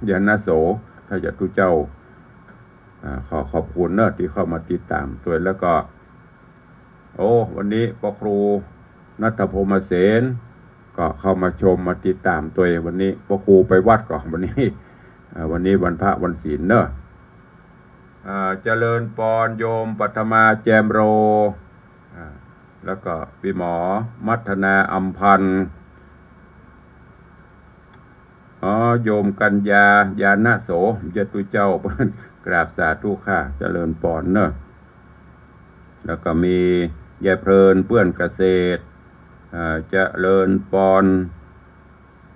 ยานะโส ถ้าจะตุ๊เจ้า อ่า ขอขอบคุณเนาะตี้เข้ามาติดต๋ามตวย แล้วก็ โอ้ วันนี้ป้อครูณัฐพรหมเสน ก็เข้ามาชมมาติดต๋ามตวย วันนี้พระครูไปวัดก่อ วันนี้ อ่า วันนี้วันพระวันศีลเนาะ อ่า เจริญปอนโยมปัทมาแจมโร อ่า แล้วก็ปี้หมอมัทนาอำพันธ์ อ๋อ โยมกัญญา ญาณโส เจ้าตุ๊เจ้า กราบสาธุค่ะ เจริญปอนเนาะ แล้วก็มียายเพลิน เปื้อนเกษตร อ่า เจริญปอน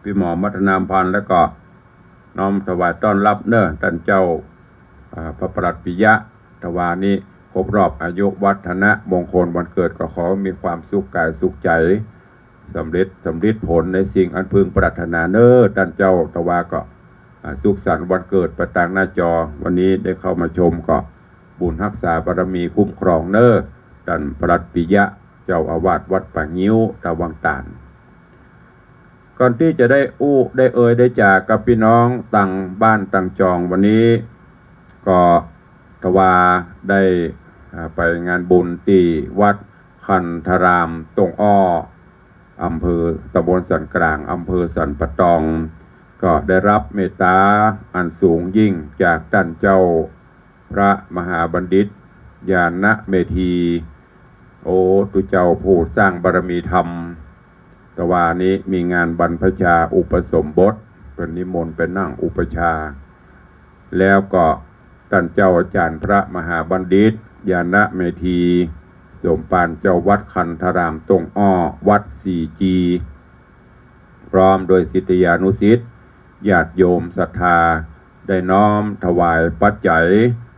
ปี้หมอมัทนาอำพันธ์ แล้วก็น้อมถวายต้อนฮับเนาะ ต้านเจ้า อ่า พระปลัดปิยะ ตะวานี้ครบรอบอายุวัฒนมงคลวันเกิด ก็ขอมีความสุขก๋ายสุขใจ๋ สำเร็จ สำริดผลในสิ่งอันพึงปรารถนาเนาะ ต้านเจ้า ตะวาก็ อ่า สุขสันต์วันเกิดไปตางหน้าจอ วันนี้ได้เข้ามาชมก็บุญฮักษาบารมีคุ้มครองเนาะ ต้านปลัดปิยะ เจ้าอาวาสวัดป่างิ้ว ตะวังต่าน ก่อนตี้จะได้อู้ได้เอ่ยได้จ๋ากับปี้น้องตางบ้านตางจอง วันนี้ก็ตะวาได้ อ่า ไปงานบุญตี้วัดคันธารามต้งอ้อ อำเภอ ตำบลสันกลาง อำเภอสันป่าตอง ก็ได้ฮับเมตต๋าอันสูงยิ่งจากต้านเจ้าพระมหาบัณฑิต ญาณเมธี โอ้ ตุ๊เจ้าผู้สร้างบารมีธรรม ตะวานี้มีงานบรรพชาอุปสมบท เปิ้นนิมนต์ไปนั่งอุปัชฌาย์ แล้วก็ต้านเจ้าอาจ๋ารย์พระมหาบัณฑิต ญาณเมธี สมภารเจ้าวัดคันธารามต้งอ้อ วัดสี่จี พร้อมโดยศิษยานุศิษย์ ญาติโยมศรัทธา ได้น้อมถวายปัจจัย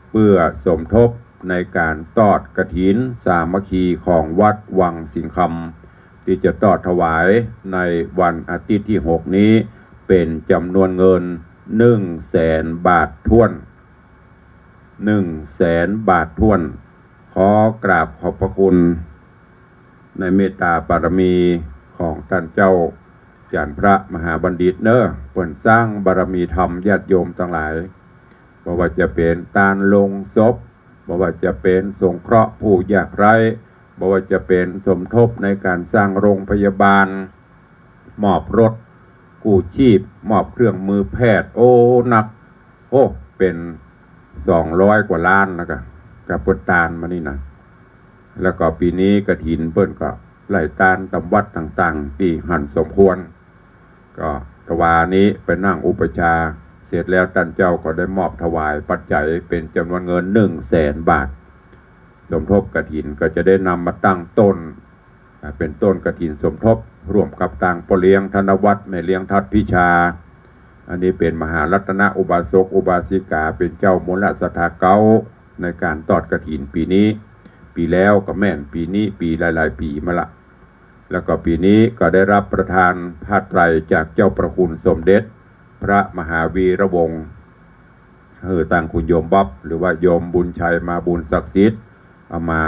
เพื่อสมทบในก๋านทอดกฐินสามัคคีของวัดวังสิงห์คำ ตี้จะทอดถวายในวันอาทิตย์ตี้หกนี้ เป๋นจ๋ำนวนเงินหนึ่งแสนบาทถ้วน หนึ่งแสนบาทถ้วน ขอกราบขอบพระคุณในเมตต๋าบารมีของต้านเจ้าอาจ๋ารย์พระมหาบัณฑิตเนาะ เปิ้นสร้างบารมีธรรมญาติโยมตังหลาย บ่ว่าจะเป๋นตานโลงศพ บ่ว่าจะเป๋นสงเคราะห์ผู้ยากไร้ บ่ว่าจะเป๋นสมทบในก๋านสร้างโรงพยาบาล มอบรถกู้ชีพ มอบเครื่องมือแพทย์ โอ้ นัก โอ้ เป๋นสองร้อยกว่าล้านแล้วก็ กับเปิ้นตานมานี่นะ แล้วก็ปี๋นี้กฐินเปิ้นก็ไล่ตานต๋ามวัดต่างๆ ตี้หันสมควร ก็ตะวานี้ไปนั่งอุปัชฌาย์เสร็จแล้ว ต้านเจ้าก็ได้มอบถวายปัจจัยเป๋นจ๋ำนวนเงินหนึ่งแสนบาท สมทบกฐินก็จะได้นำมาตั้งต้น อ่า เป๋นต้นกฐินสมทบ ร่วมกับตางป้อเลี้ยงธนวัฒน์ แม่เลี้ยงทัดพิชา อันนี้เป๋นมหารัตนอุบาสกอุบาสิกา เป๋นเจ้ามูลศรัทธาเก๊าในก๋านทอดกฐินปี๋นี้ ปี๋แล้วก็แม่น ปี๋นี้ ปี๋หลายๆ ปี๋มาละ แล้วก็ปี๋นี้ก็ได้ฮับประทานผ้าไตรจากเจ้าพระคุณสมเด็จพระมหาวีระวงศ์ หื้อตางคุณโยมบ๊อบ หรือว่าโยมบุญชัยมาบุญศักดิ์สิทธิ์ เอามา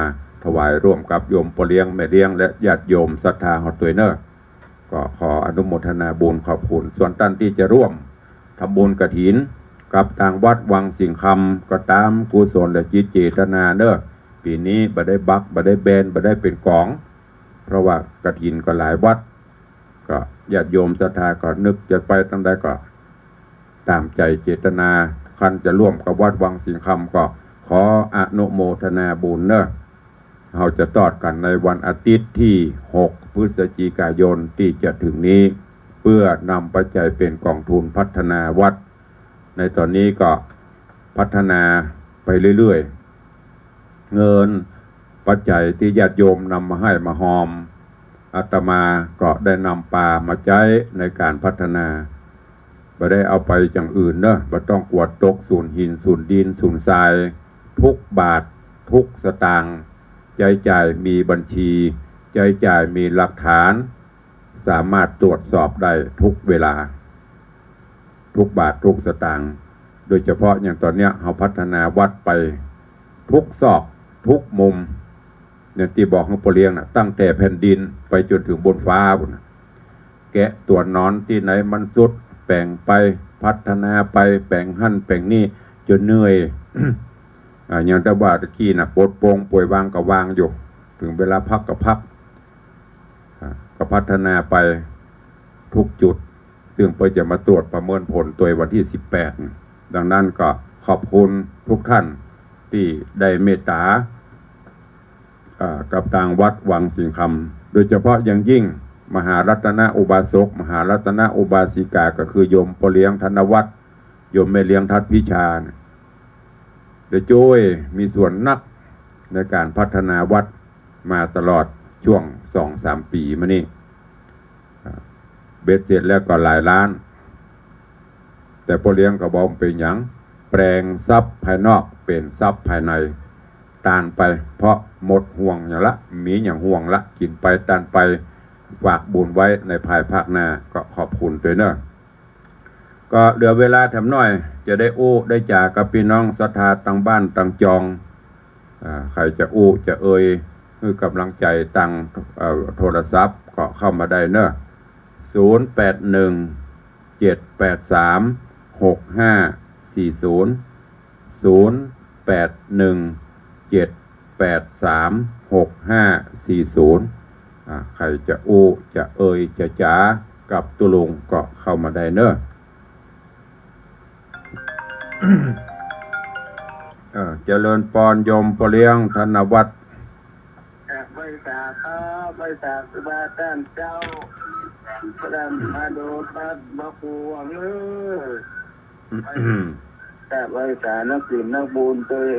ถวายร่วมกับโยมป้อเลี้ยงแม่เลี้ยงและญาติโยมศรัทธาเฮาตวยเนาะ ก็ขออนุโมทนาบุญขอบคุณ ส่วนต้านตี้จะร่วมทำบุญกฐินกับตางวัดวังสิงห์คำ ก็ต๋ามกุศลและจิตเจตนาเนาะ ปี๋นี้บ่ได้บัก บ่ได้แบน บ่ได้เป๋นก๋อง เพราะว่ากฐินก็หลายวัด ก็ญาติโยมศรัทธาก็นึกจะไปตางใดก็ต๋ามใจ๋เจตนา คันจะร่วมกับวัดวังสิงห์คำก็ขออนุโมทนาบุญเนาะ เฮาจะทอดกั๋นในวันอาทิตย์ตี้หกพฤศจิกายนตี้จะถึงนี้ เพื่อนำปัจจัยเป๋นกองทุนพัฒนาวัด ในต๋อนนี้ก็พัฒนาไปเรื่อยๆ เงินปัจจัยตี้ญาติโยมนำมาหื้อมาฮอม อาตมาก็ได้นำปามาใจ๊ในก๋านพัฒนา บ่ได้เอาไปอย่างอื่นเนาะ บ่ต้องกั๋วตกสูญหินสูญดินสูญทราย ทุกบาททุกสตางค์ ใจ๊จ่ายมีบัญชี ใจ๊จ่ายมีหลักฐาน สามารถตรวจสอบได้ทุกเวลา ทุกบาททุกสตางค์ โดยเฉพาะอย่างต๋อนเนี้ย เฮาพัฒนาวัดไปทุกซอกทุกมุม อย่างตี้บอกหื้อป้อเลี้ยงน่ะ ตั้งแต่แผ่นดินไปจ๋นเถิงบนฟ้าปู๊นน่ะ แกะตั๋วหนอนตี้ไหนมันทรุด แป๋งไป พัฒนาไป แป๋งหั้นแป๋งนี่ จ๋นเหนื่อย อ่า อย่างตะวาตะกี้น่ะ ปลดโปร่งป่อยวางก็วางอยู่ เถิงเวลาพักก็พัก อ่า ก็พัฒนาไป ทุกจุด ซึ่งเปิ้นจะมาตรวจประเมินผลตวยวันตี้สิบแปด ดังนั้นก็ขอบคุณทุกท่านตี้ได้เมตต๋า เอ่อ กับตางวัดวังสิงห์คำ โดยเฉพาะอย่างยิ่งมหารัตนอุบาสก มหารัตนอุบาสิกา ก็คือโยมป้อเลี้ยงธนวัฒน์ โยมแม่เลี้ยงทัดพิชาเนี่ย ได้จ้วยมีส่วนนักในก๋านพัฒนาวัดมาตลอดช่วงสองสามปี๋มานี่ อ่า เบ็ดเสร็จแล้วก็หลายล้าน แต่ป้อเลี้ยงก็บ่เป๋นหยัง แปลงทรัพย์ภายนอกเป๋นทรัพย์ภายใน ตานไป เพราะหมดห่วงหยังละ มีหยังห่วงละ กิ๋นไปตานไป ฝากบุญไว้ในภายภาคหน้า ก็ขอบคุณตวยเน่อ ก็เหลือเวลาแถมหน้อย จะได้อู้ได้จ๋ากับปี้น้องศรัทธาตางบ้านตางจอง อ่า ใผจะอู้จะเอ่ย หื้อก๋ำลังใจ๋ตาง เอ่อ โทรศัพท์ก็เข้ามาได้เน่อ ศูนย์แปดหนึ่ง เจ็ดแปดสาม หกห้าสี่ศูนย์ ศูนย์แปดหนึ่ง เจ็ดแปดสาม หกห้าสี่ศูนย์ อ่า ใผจะอู้จะเอ่ยจะจ๋ากับตุ๊ลุงก็เข้ามาได้เน่อ เออ เจริญปอนโยมป้อเลี้ยงธนวัฒน์ กราบไหว้สาครับ ไหว้สาครูบาอาจ๋ารย์เจ้า พระดำพระโดษพระ พระครูหวังเอ้ย กราบไหว้สานักศีลนักบุญตวย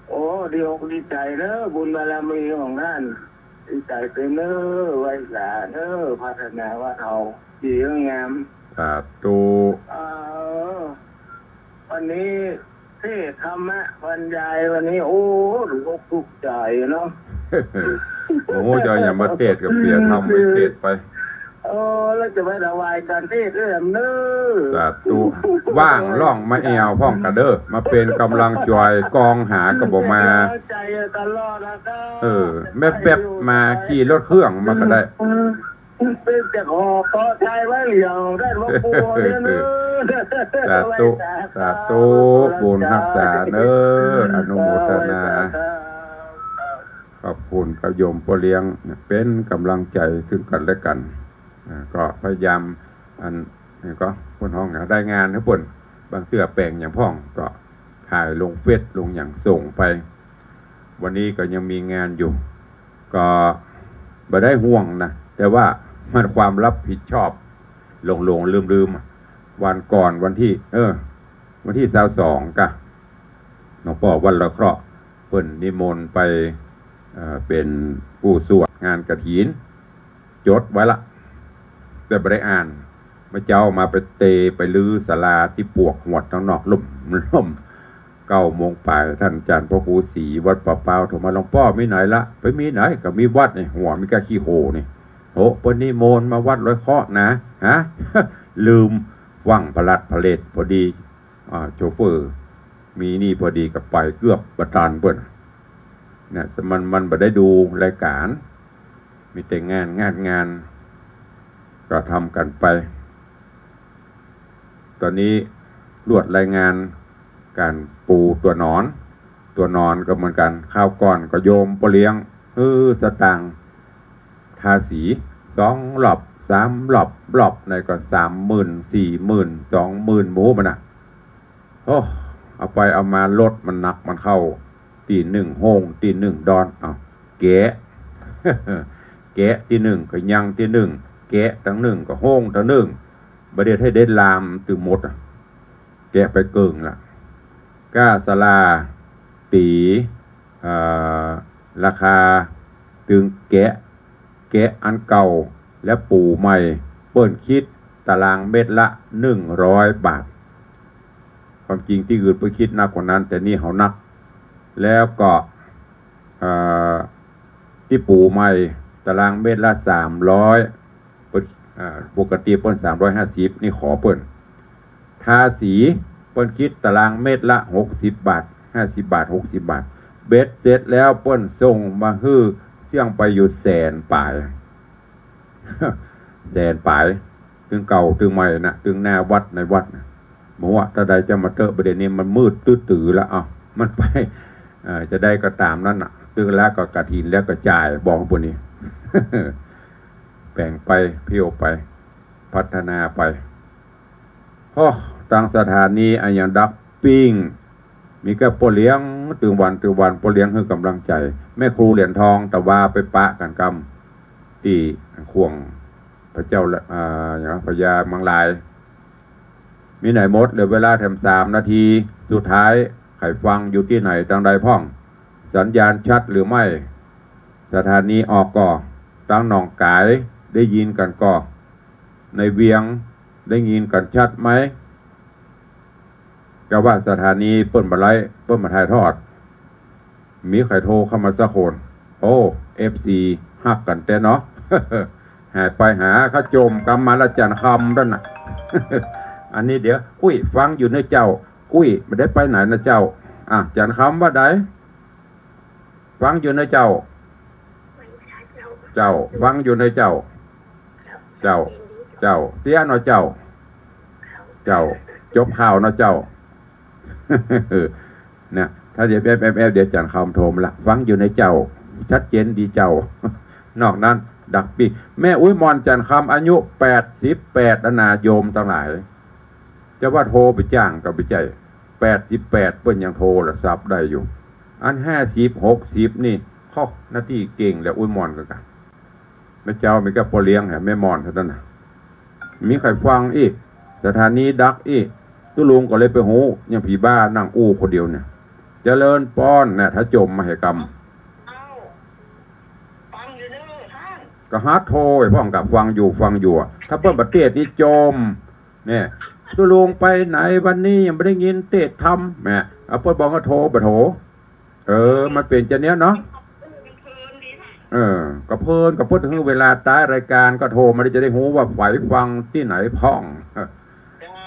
โอ้ ดีอกดีใจ๋เน่อ บุญบารมีของต้าน ดีใจ๋ตวยเน่อ ไหว้สาเน่อ พัฒนาวัดเฮา ดีงาม สาธุ เออ วันนี้เทศน์ธรรมะบรรยายวันนี้ โอ้ ถูกอกถูกใจ๋เนาะ โอ้โห จะเอาหยังมาเตสน์กับเสียธรรมไปเตสน์ไป เออ แล้วจะไปถวายก๋านเตสน์ด้วยเน่อ สาธุ ว่างล่องมาแอ่วพ่องกาเด้อ มาเป๋นก๋ำลังใจ๋ กองหาก็บ่มา เป๋นก๋ำลังใจ๋ตลอดนะครับ เออ แป๊บๆ มาขี่รถเครื่องมาก็ได้ เออ เป๋นจะขอเกาะชายไว้เหลียวได้หลวงปู่เนี่ยเนอะ สาธุ สาธุ บุญฮักษาเน่อ อนุโมทนา ขอบคุณกับโยมป้อเลี้ยง เป๋นก๋ำลังใจ๋ซึ่งกั๋นและกั๋น อ่า ก็พยายาม อัน นี่ก็เปิ้นฮ้องหาได้งานหื้อเปิ้น บางเตื้อแป๋งหยังพ่อง ก็ถ่ายลงเฟซลงหยังส่งไป วันนี้ก็ยังมีงานอยู่ ก็บ่ได้ห่วงนะ แต่ว่ามันความรับผิดชอบ หลงๆ ลืมๆ วันก่อนวันตี้ เออ วันตี้ซาวสองกะ หลวงป้อวัดลอยเคราะห์ เปิ้นนิมนต์ไป เอ่อ เป๋นผู้สวดงานกฐิน จดไว้ละ แต่บ่ได้อ่าน เมื่อเจ๊ามาไปเตไปรื้อศาลาตี้ปวกหวดตังนอก ล่ม ล่ม เก้าโมงป๋าย ต้านอาจ๋ารย์พระครูศรีวัดป่าเป้าโทรมา หลวงป้อมีไหนละ ไปมีไหน ก็มีวัดนี่ หัวมีก้าขี้โหนี่ โห เปิ้นนิมนต์มาวัดลอยเคราะห์นะ ฮะ ลืม ฟั่งพลัดพลัดพอดี อ่า โชเฟอร์ มีนี่พอดีก็ไปเกือบบ่ตันเปิ้น เนี่ย มัน มันบ่ได้ดูรายก๋าน มีแต่งาน งาน งาน ก็ทำกั๋นไป ต๋อนนี้รวดรายงานก๋านปูตั๋วนอน ตั๋วนอนก็เหมือนกั๋น คราวก่อนก็โยมป้อเลี้ยง หื้อสตางค์ ทาสี สองรอบ สามรอบ รอบไหนก็สามหมื่น สี่หมื่น สองหมื่น หมู่มันน่ะ โอ้ เอาไปเอามารถมันหนักมันเข้า ตี้นึ่งโฮ่ง ตี้นึ่งดอน เอ้า แกะ แกะตี้นึ่งก็ยังตี้นึ่ง แกะตังนึ่งก็โฮ่งตังนึ่ง บ่าเดี่ยวไท้เด็ดลามตึงหมดอะ แกะไปเกิ่งละ ก้าศาลา ตี๋ เอ่อ ราคาตึงแกะ แกะอันเก่าและปูใหม่ เปิ้นคิดตารางเมตรละหนึ่งร้อยบาท ความจริงตี้อื่นเปิ้นคิดหนักกว่านั้น แต่นี่เฮาหนัก แล้วก็ เอ่อ ตี้ปูใหม่ตารางเมตรละสามร้อย เปิ้น อ่า ปกติเปิ้นสามร้อยห้าสิบ นี่ขอเปิ้น ทาสีเปิ้นคิดตารางเมตรละหกสิบบาท ห้าสิบบาท หกสิบบาท เบ็ดเสร็จแล้วเปิ้นส่งมาหื้อเสี้ยงไปอยู่แสนป๋าย แสนป๋าย ตึงเก่าตึงใหม่น่ะ ตึงหน้าวัดในวัดน่ะ บ่ฮู้ว่าตาใดจะมาเต๊อะ บ่าเดี่ยวนี้มันมืดตื้อๆ ละ เอ้า มันไป เอ่อ จะได้ก็ต๋ามนั้นน่ะ ตึงแล้วก็กฐินแล้วก็จ่าย บอกพวกนี้ แบ่งไป เพี้ยวไป พัฒนาไป โอ้ ตางสถานีอะหยังดักปิ้ง มีแก่ป้อเลี้ยงตึงวันตึงวัน ป้อเลี้ยงหื้อก๋ำลังใจ๋ แม่ครูเหรียญทอง ตะวาไปปะกั๋นกำ ตี้ข่วงพระเจ้าละ อ่า หยัง พญาเมืองลาย มีไหนหมด เหลือเวลาแถมสามนาที สุดท้าย ใผฟังอยู่ตี้ไหนตางใดพ่อง สัญญาณชัดหรือไม่ สถานีออกก่อ ตางหนองก๋ายได้ยินกั๋นก่อ ในเวียงได้ยินกั๋นชัดไหม กาว่าสถานีเปิ้นบ่ไลฟ์ เปิ้นบ่ถ่ายทอด มีใผโทรเข้ามาสักคน โอ้ เอฟซี ฮักกั๋นแต๊เนาะ หายไปหาเขาโจมกำมาละจ๋านคำนั่นน่ะ อันนี้เดี๋ยว อุ้ย ฟังอยู่เน่อเจ้า อุ้ย บ่ได้ไปไหนนะเจ้า อ่ะ จ๋านคำว่าใด ฟังอยู่เน่อเจ้า เจ้า ฟังอยู่เน่อเจ้า เจ้า เจ้า เตี้ยเนาะเจ้า เจ้า จบข่าวเนาะเจ้า เนี่ย ถ้าเดี๋ยวแอบแอบแอบ เดี๋ยวจ๋านคำโทรมาละ ฟังอยู่เน่อเจ้า ชัดเจนดีเจ้า นอกนั้น ดักปิ้ง แม่อุ๊ยหม่อน จ๋านคำอายุแปดสิบแปดแล้วนา โยมตังหลาย จะว่าโทรไปจ้างก็บ่ใจ้ แปดสิบแปดเปิ้นยังโทรศัพท์ได้อยู่ อันห้าสิบ หกสิบนี่ เฮ้อ หน้าตี้เก่งแล้ว อุ๊ยหม่อนกั๋นกะ แม่เจ้ามีแก่ป้อเลี้ยงแหม แม่หม่อนเท่านั้นน่ะ มีใผฟังอี้ สถานีดักอี้ ตุ๊ลุงก็เลยไปฮู้ ยังผีบ้านั่งอู้คนเดียวเนี่ย เจริญปอน เนี่ย ถ้าโจมมาเหกรรม เอ้า ฟังอยู่เน่อท่าน ก็ฮัดโทรไปพ่องกะ ฟังอยู่ ฟังอยู่อะ ถ้าเปิ้นบ่เตศน์นี่โจม เนี่ย ตุ๊ลุงไปไหนวันนี้ ยังบ่ได้ยินเตศน์ธรรม แหม เอาเปิ้นบ่ก็โทร บ่โทร เออ มันเป๋นจะเนี้ยเนาะ เออ ก็เพลิน ก็เปิ้นหื้อเวลาต๊ายรายก๋านก็โทรมา จะได้ฮู้ว่าใผฟังตี้ไหนพ่อง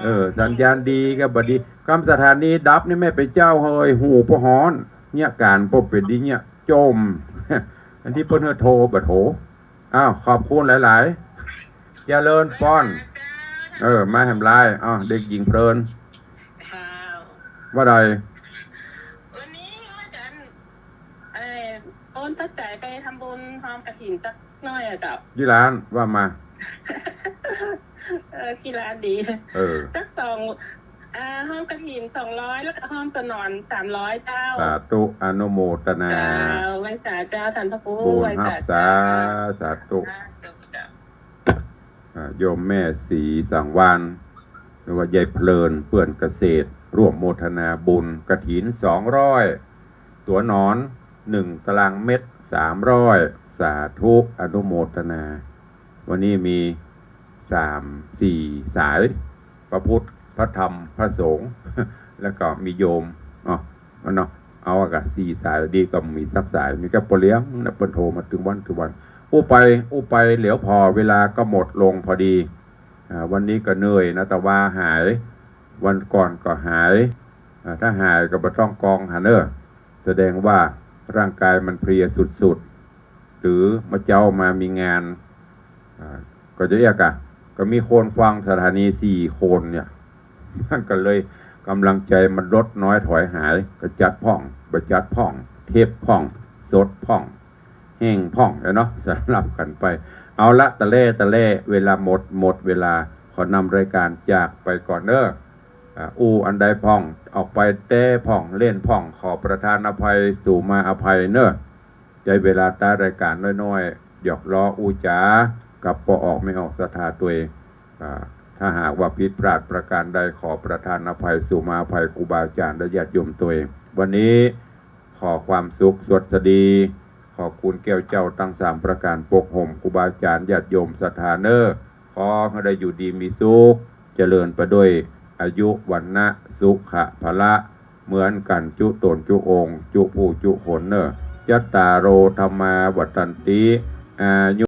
เออ สัญญาณดีก็บ่ดี กำสถานีดับนี่แม่เป๋นเจ้าเฮย หูป้อฮ้อน เนี่ยก๋านป้อเป๋นดีเนี่ย โจม อันตี้เปิ้นหื้อโทร บ่โทร อ้าว ขอบคุณหลายๆ เจริญปอน เออ มาแหมลาย อ้าว เด็กหญิงเพลิน ว่าใด วันนี้ว่าจะ เอ่อ โอนปัจจัยไปทำบุญฮอมกฐินสักหน้อยอะเจ้า ยี่หลาน ว่ามา เออ ยี่หลานดี เออ สักสอง อ่า ฮอมกฐินสองร้อย แล้วก็ฮอมตั๋วหนอนสามร้อยเจ้า สาธุ อนุโมทนา เจ้า ไหว้สาเจ้า ท่านพระครู บุญ ไหว้สา ฮับสา เจ้า สาธุ สาธุเจ้า อ่า โยมแม่ศรีสังวาลย์ หรือว่ายายเพลิน เปื้อนเกษตร ร่วมโมทนาบุญกฐินสองร้อย ตั๋วหนอนหนึ่งตารางเมตรสามร้อย สาธุ อนุโมทนา วันนี้มีสามสี่สาย พระพุทธ พระธรรม พระสงฆ์ แล้วก็มีโยม เนาะ มันเนาะ เอาอะกะ สี่สาย ดีก็มีสักสาย มีแก่ป้อเลี้ยงนะ เปิ้นโทรมาตึงวันตึงวัน อู้ไป อู้ไป เหลียวผ่อเวลาก็หมดลงพอดี อ่า วันนี้ก็เหนื่อยนะ ตะวาหาย วันก่อนก็หาย อ่า ถ้าหายก็บ่ต้องกองหั้นเน่อ แสดงว่าร่างกายมันเพลียสุดๆ หรือเมื่อเจ๊ามามีงาน อ่า ก็จะเอี้ยกะ ก็มีคนฟังสถานีสี่คนเนี่ย มันก็เลยก๋ำลังใจ๋มันลดน้อยถอยหาย ก็จัดพ่อง บ่จัดพ่อง เทปพ่อง สดพ่อง แห้งพ่องแล้วเนาะ สลับกั๋นไป เอาละ ตะแล่ ตะแล่ เวลาหมด หมดเวลา ขอนำรายการจากไปก่อนเน่อ อ่า อู้อันใดพ่อง ออกไปแต๊พ่อง เล่นพ่อง ขอประทานอภัย สู่มาอภัยเน่อ ใจ๊เวลาต๊ายรายการน้อยๆ หยอกล้ออู้จ๋า กับป้อออกแม่ออกศรัทธาตวย อ่า ถ้าหากว่าผิดพลาดประการใด ขอประทานอภัย สู่มาอภัยครูบาอาจ๋ารย์และญาติโยมตวย วันนี้ขอความสุขสวัสดี ขอบคุณแก้วเจ้าตังสามประก๋าน ปกห่มครูบาอาจ๋ารย์ ญาติโยมศรัทธาเน่อ ขอหื้อได้อยู่ดีมีสุข เจริญไปด้วยอายุ วรรณะ สุขะ พละ เหมือนกั๋นจุ๊ต๋นจุ๊องค์ จุ๊ผู้จุ๊คนเน่อ จัตตาโร ธัมมา วัฑฒันติ อายุ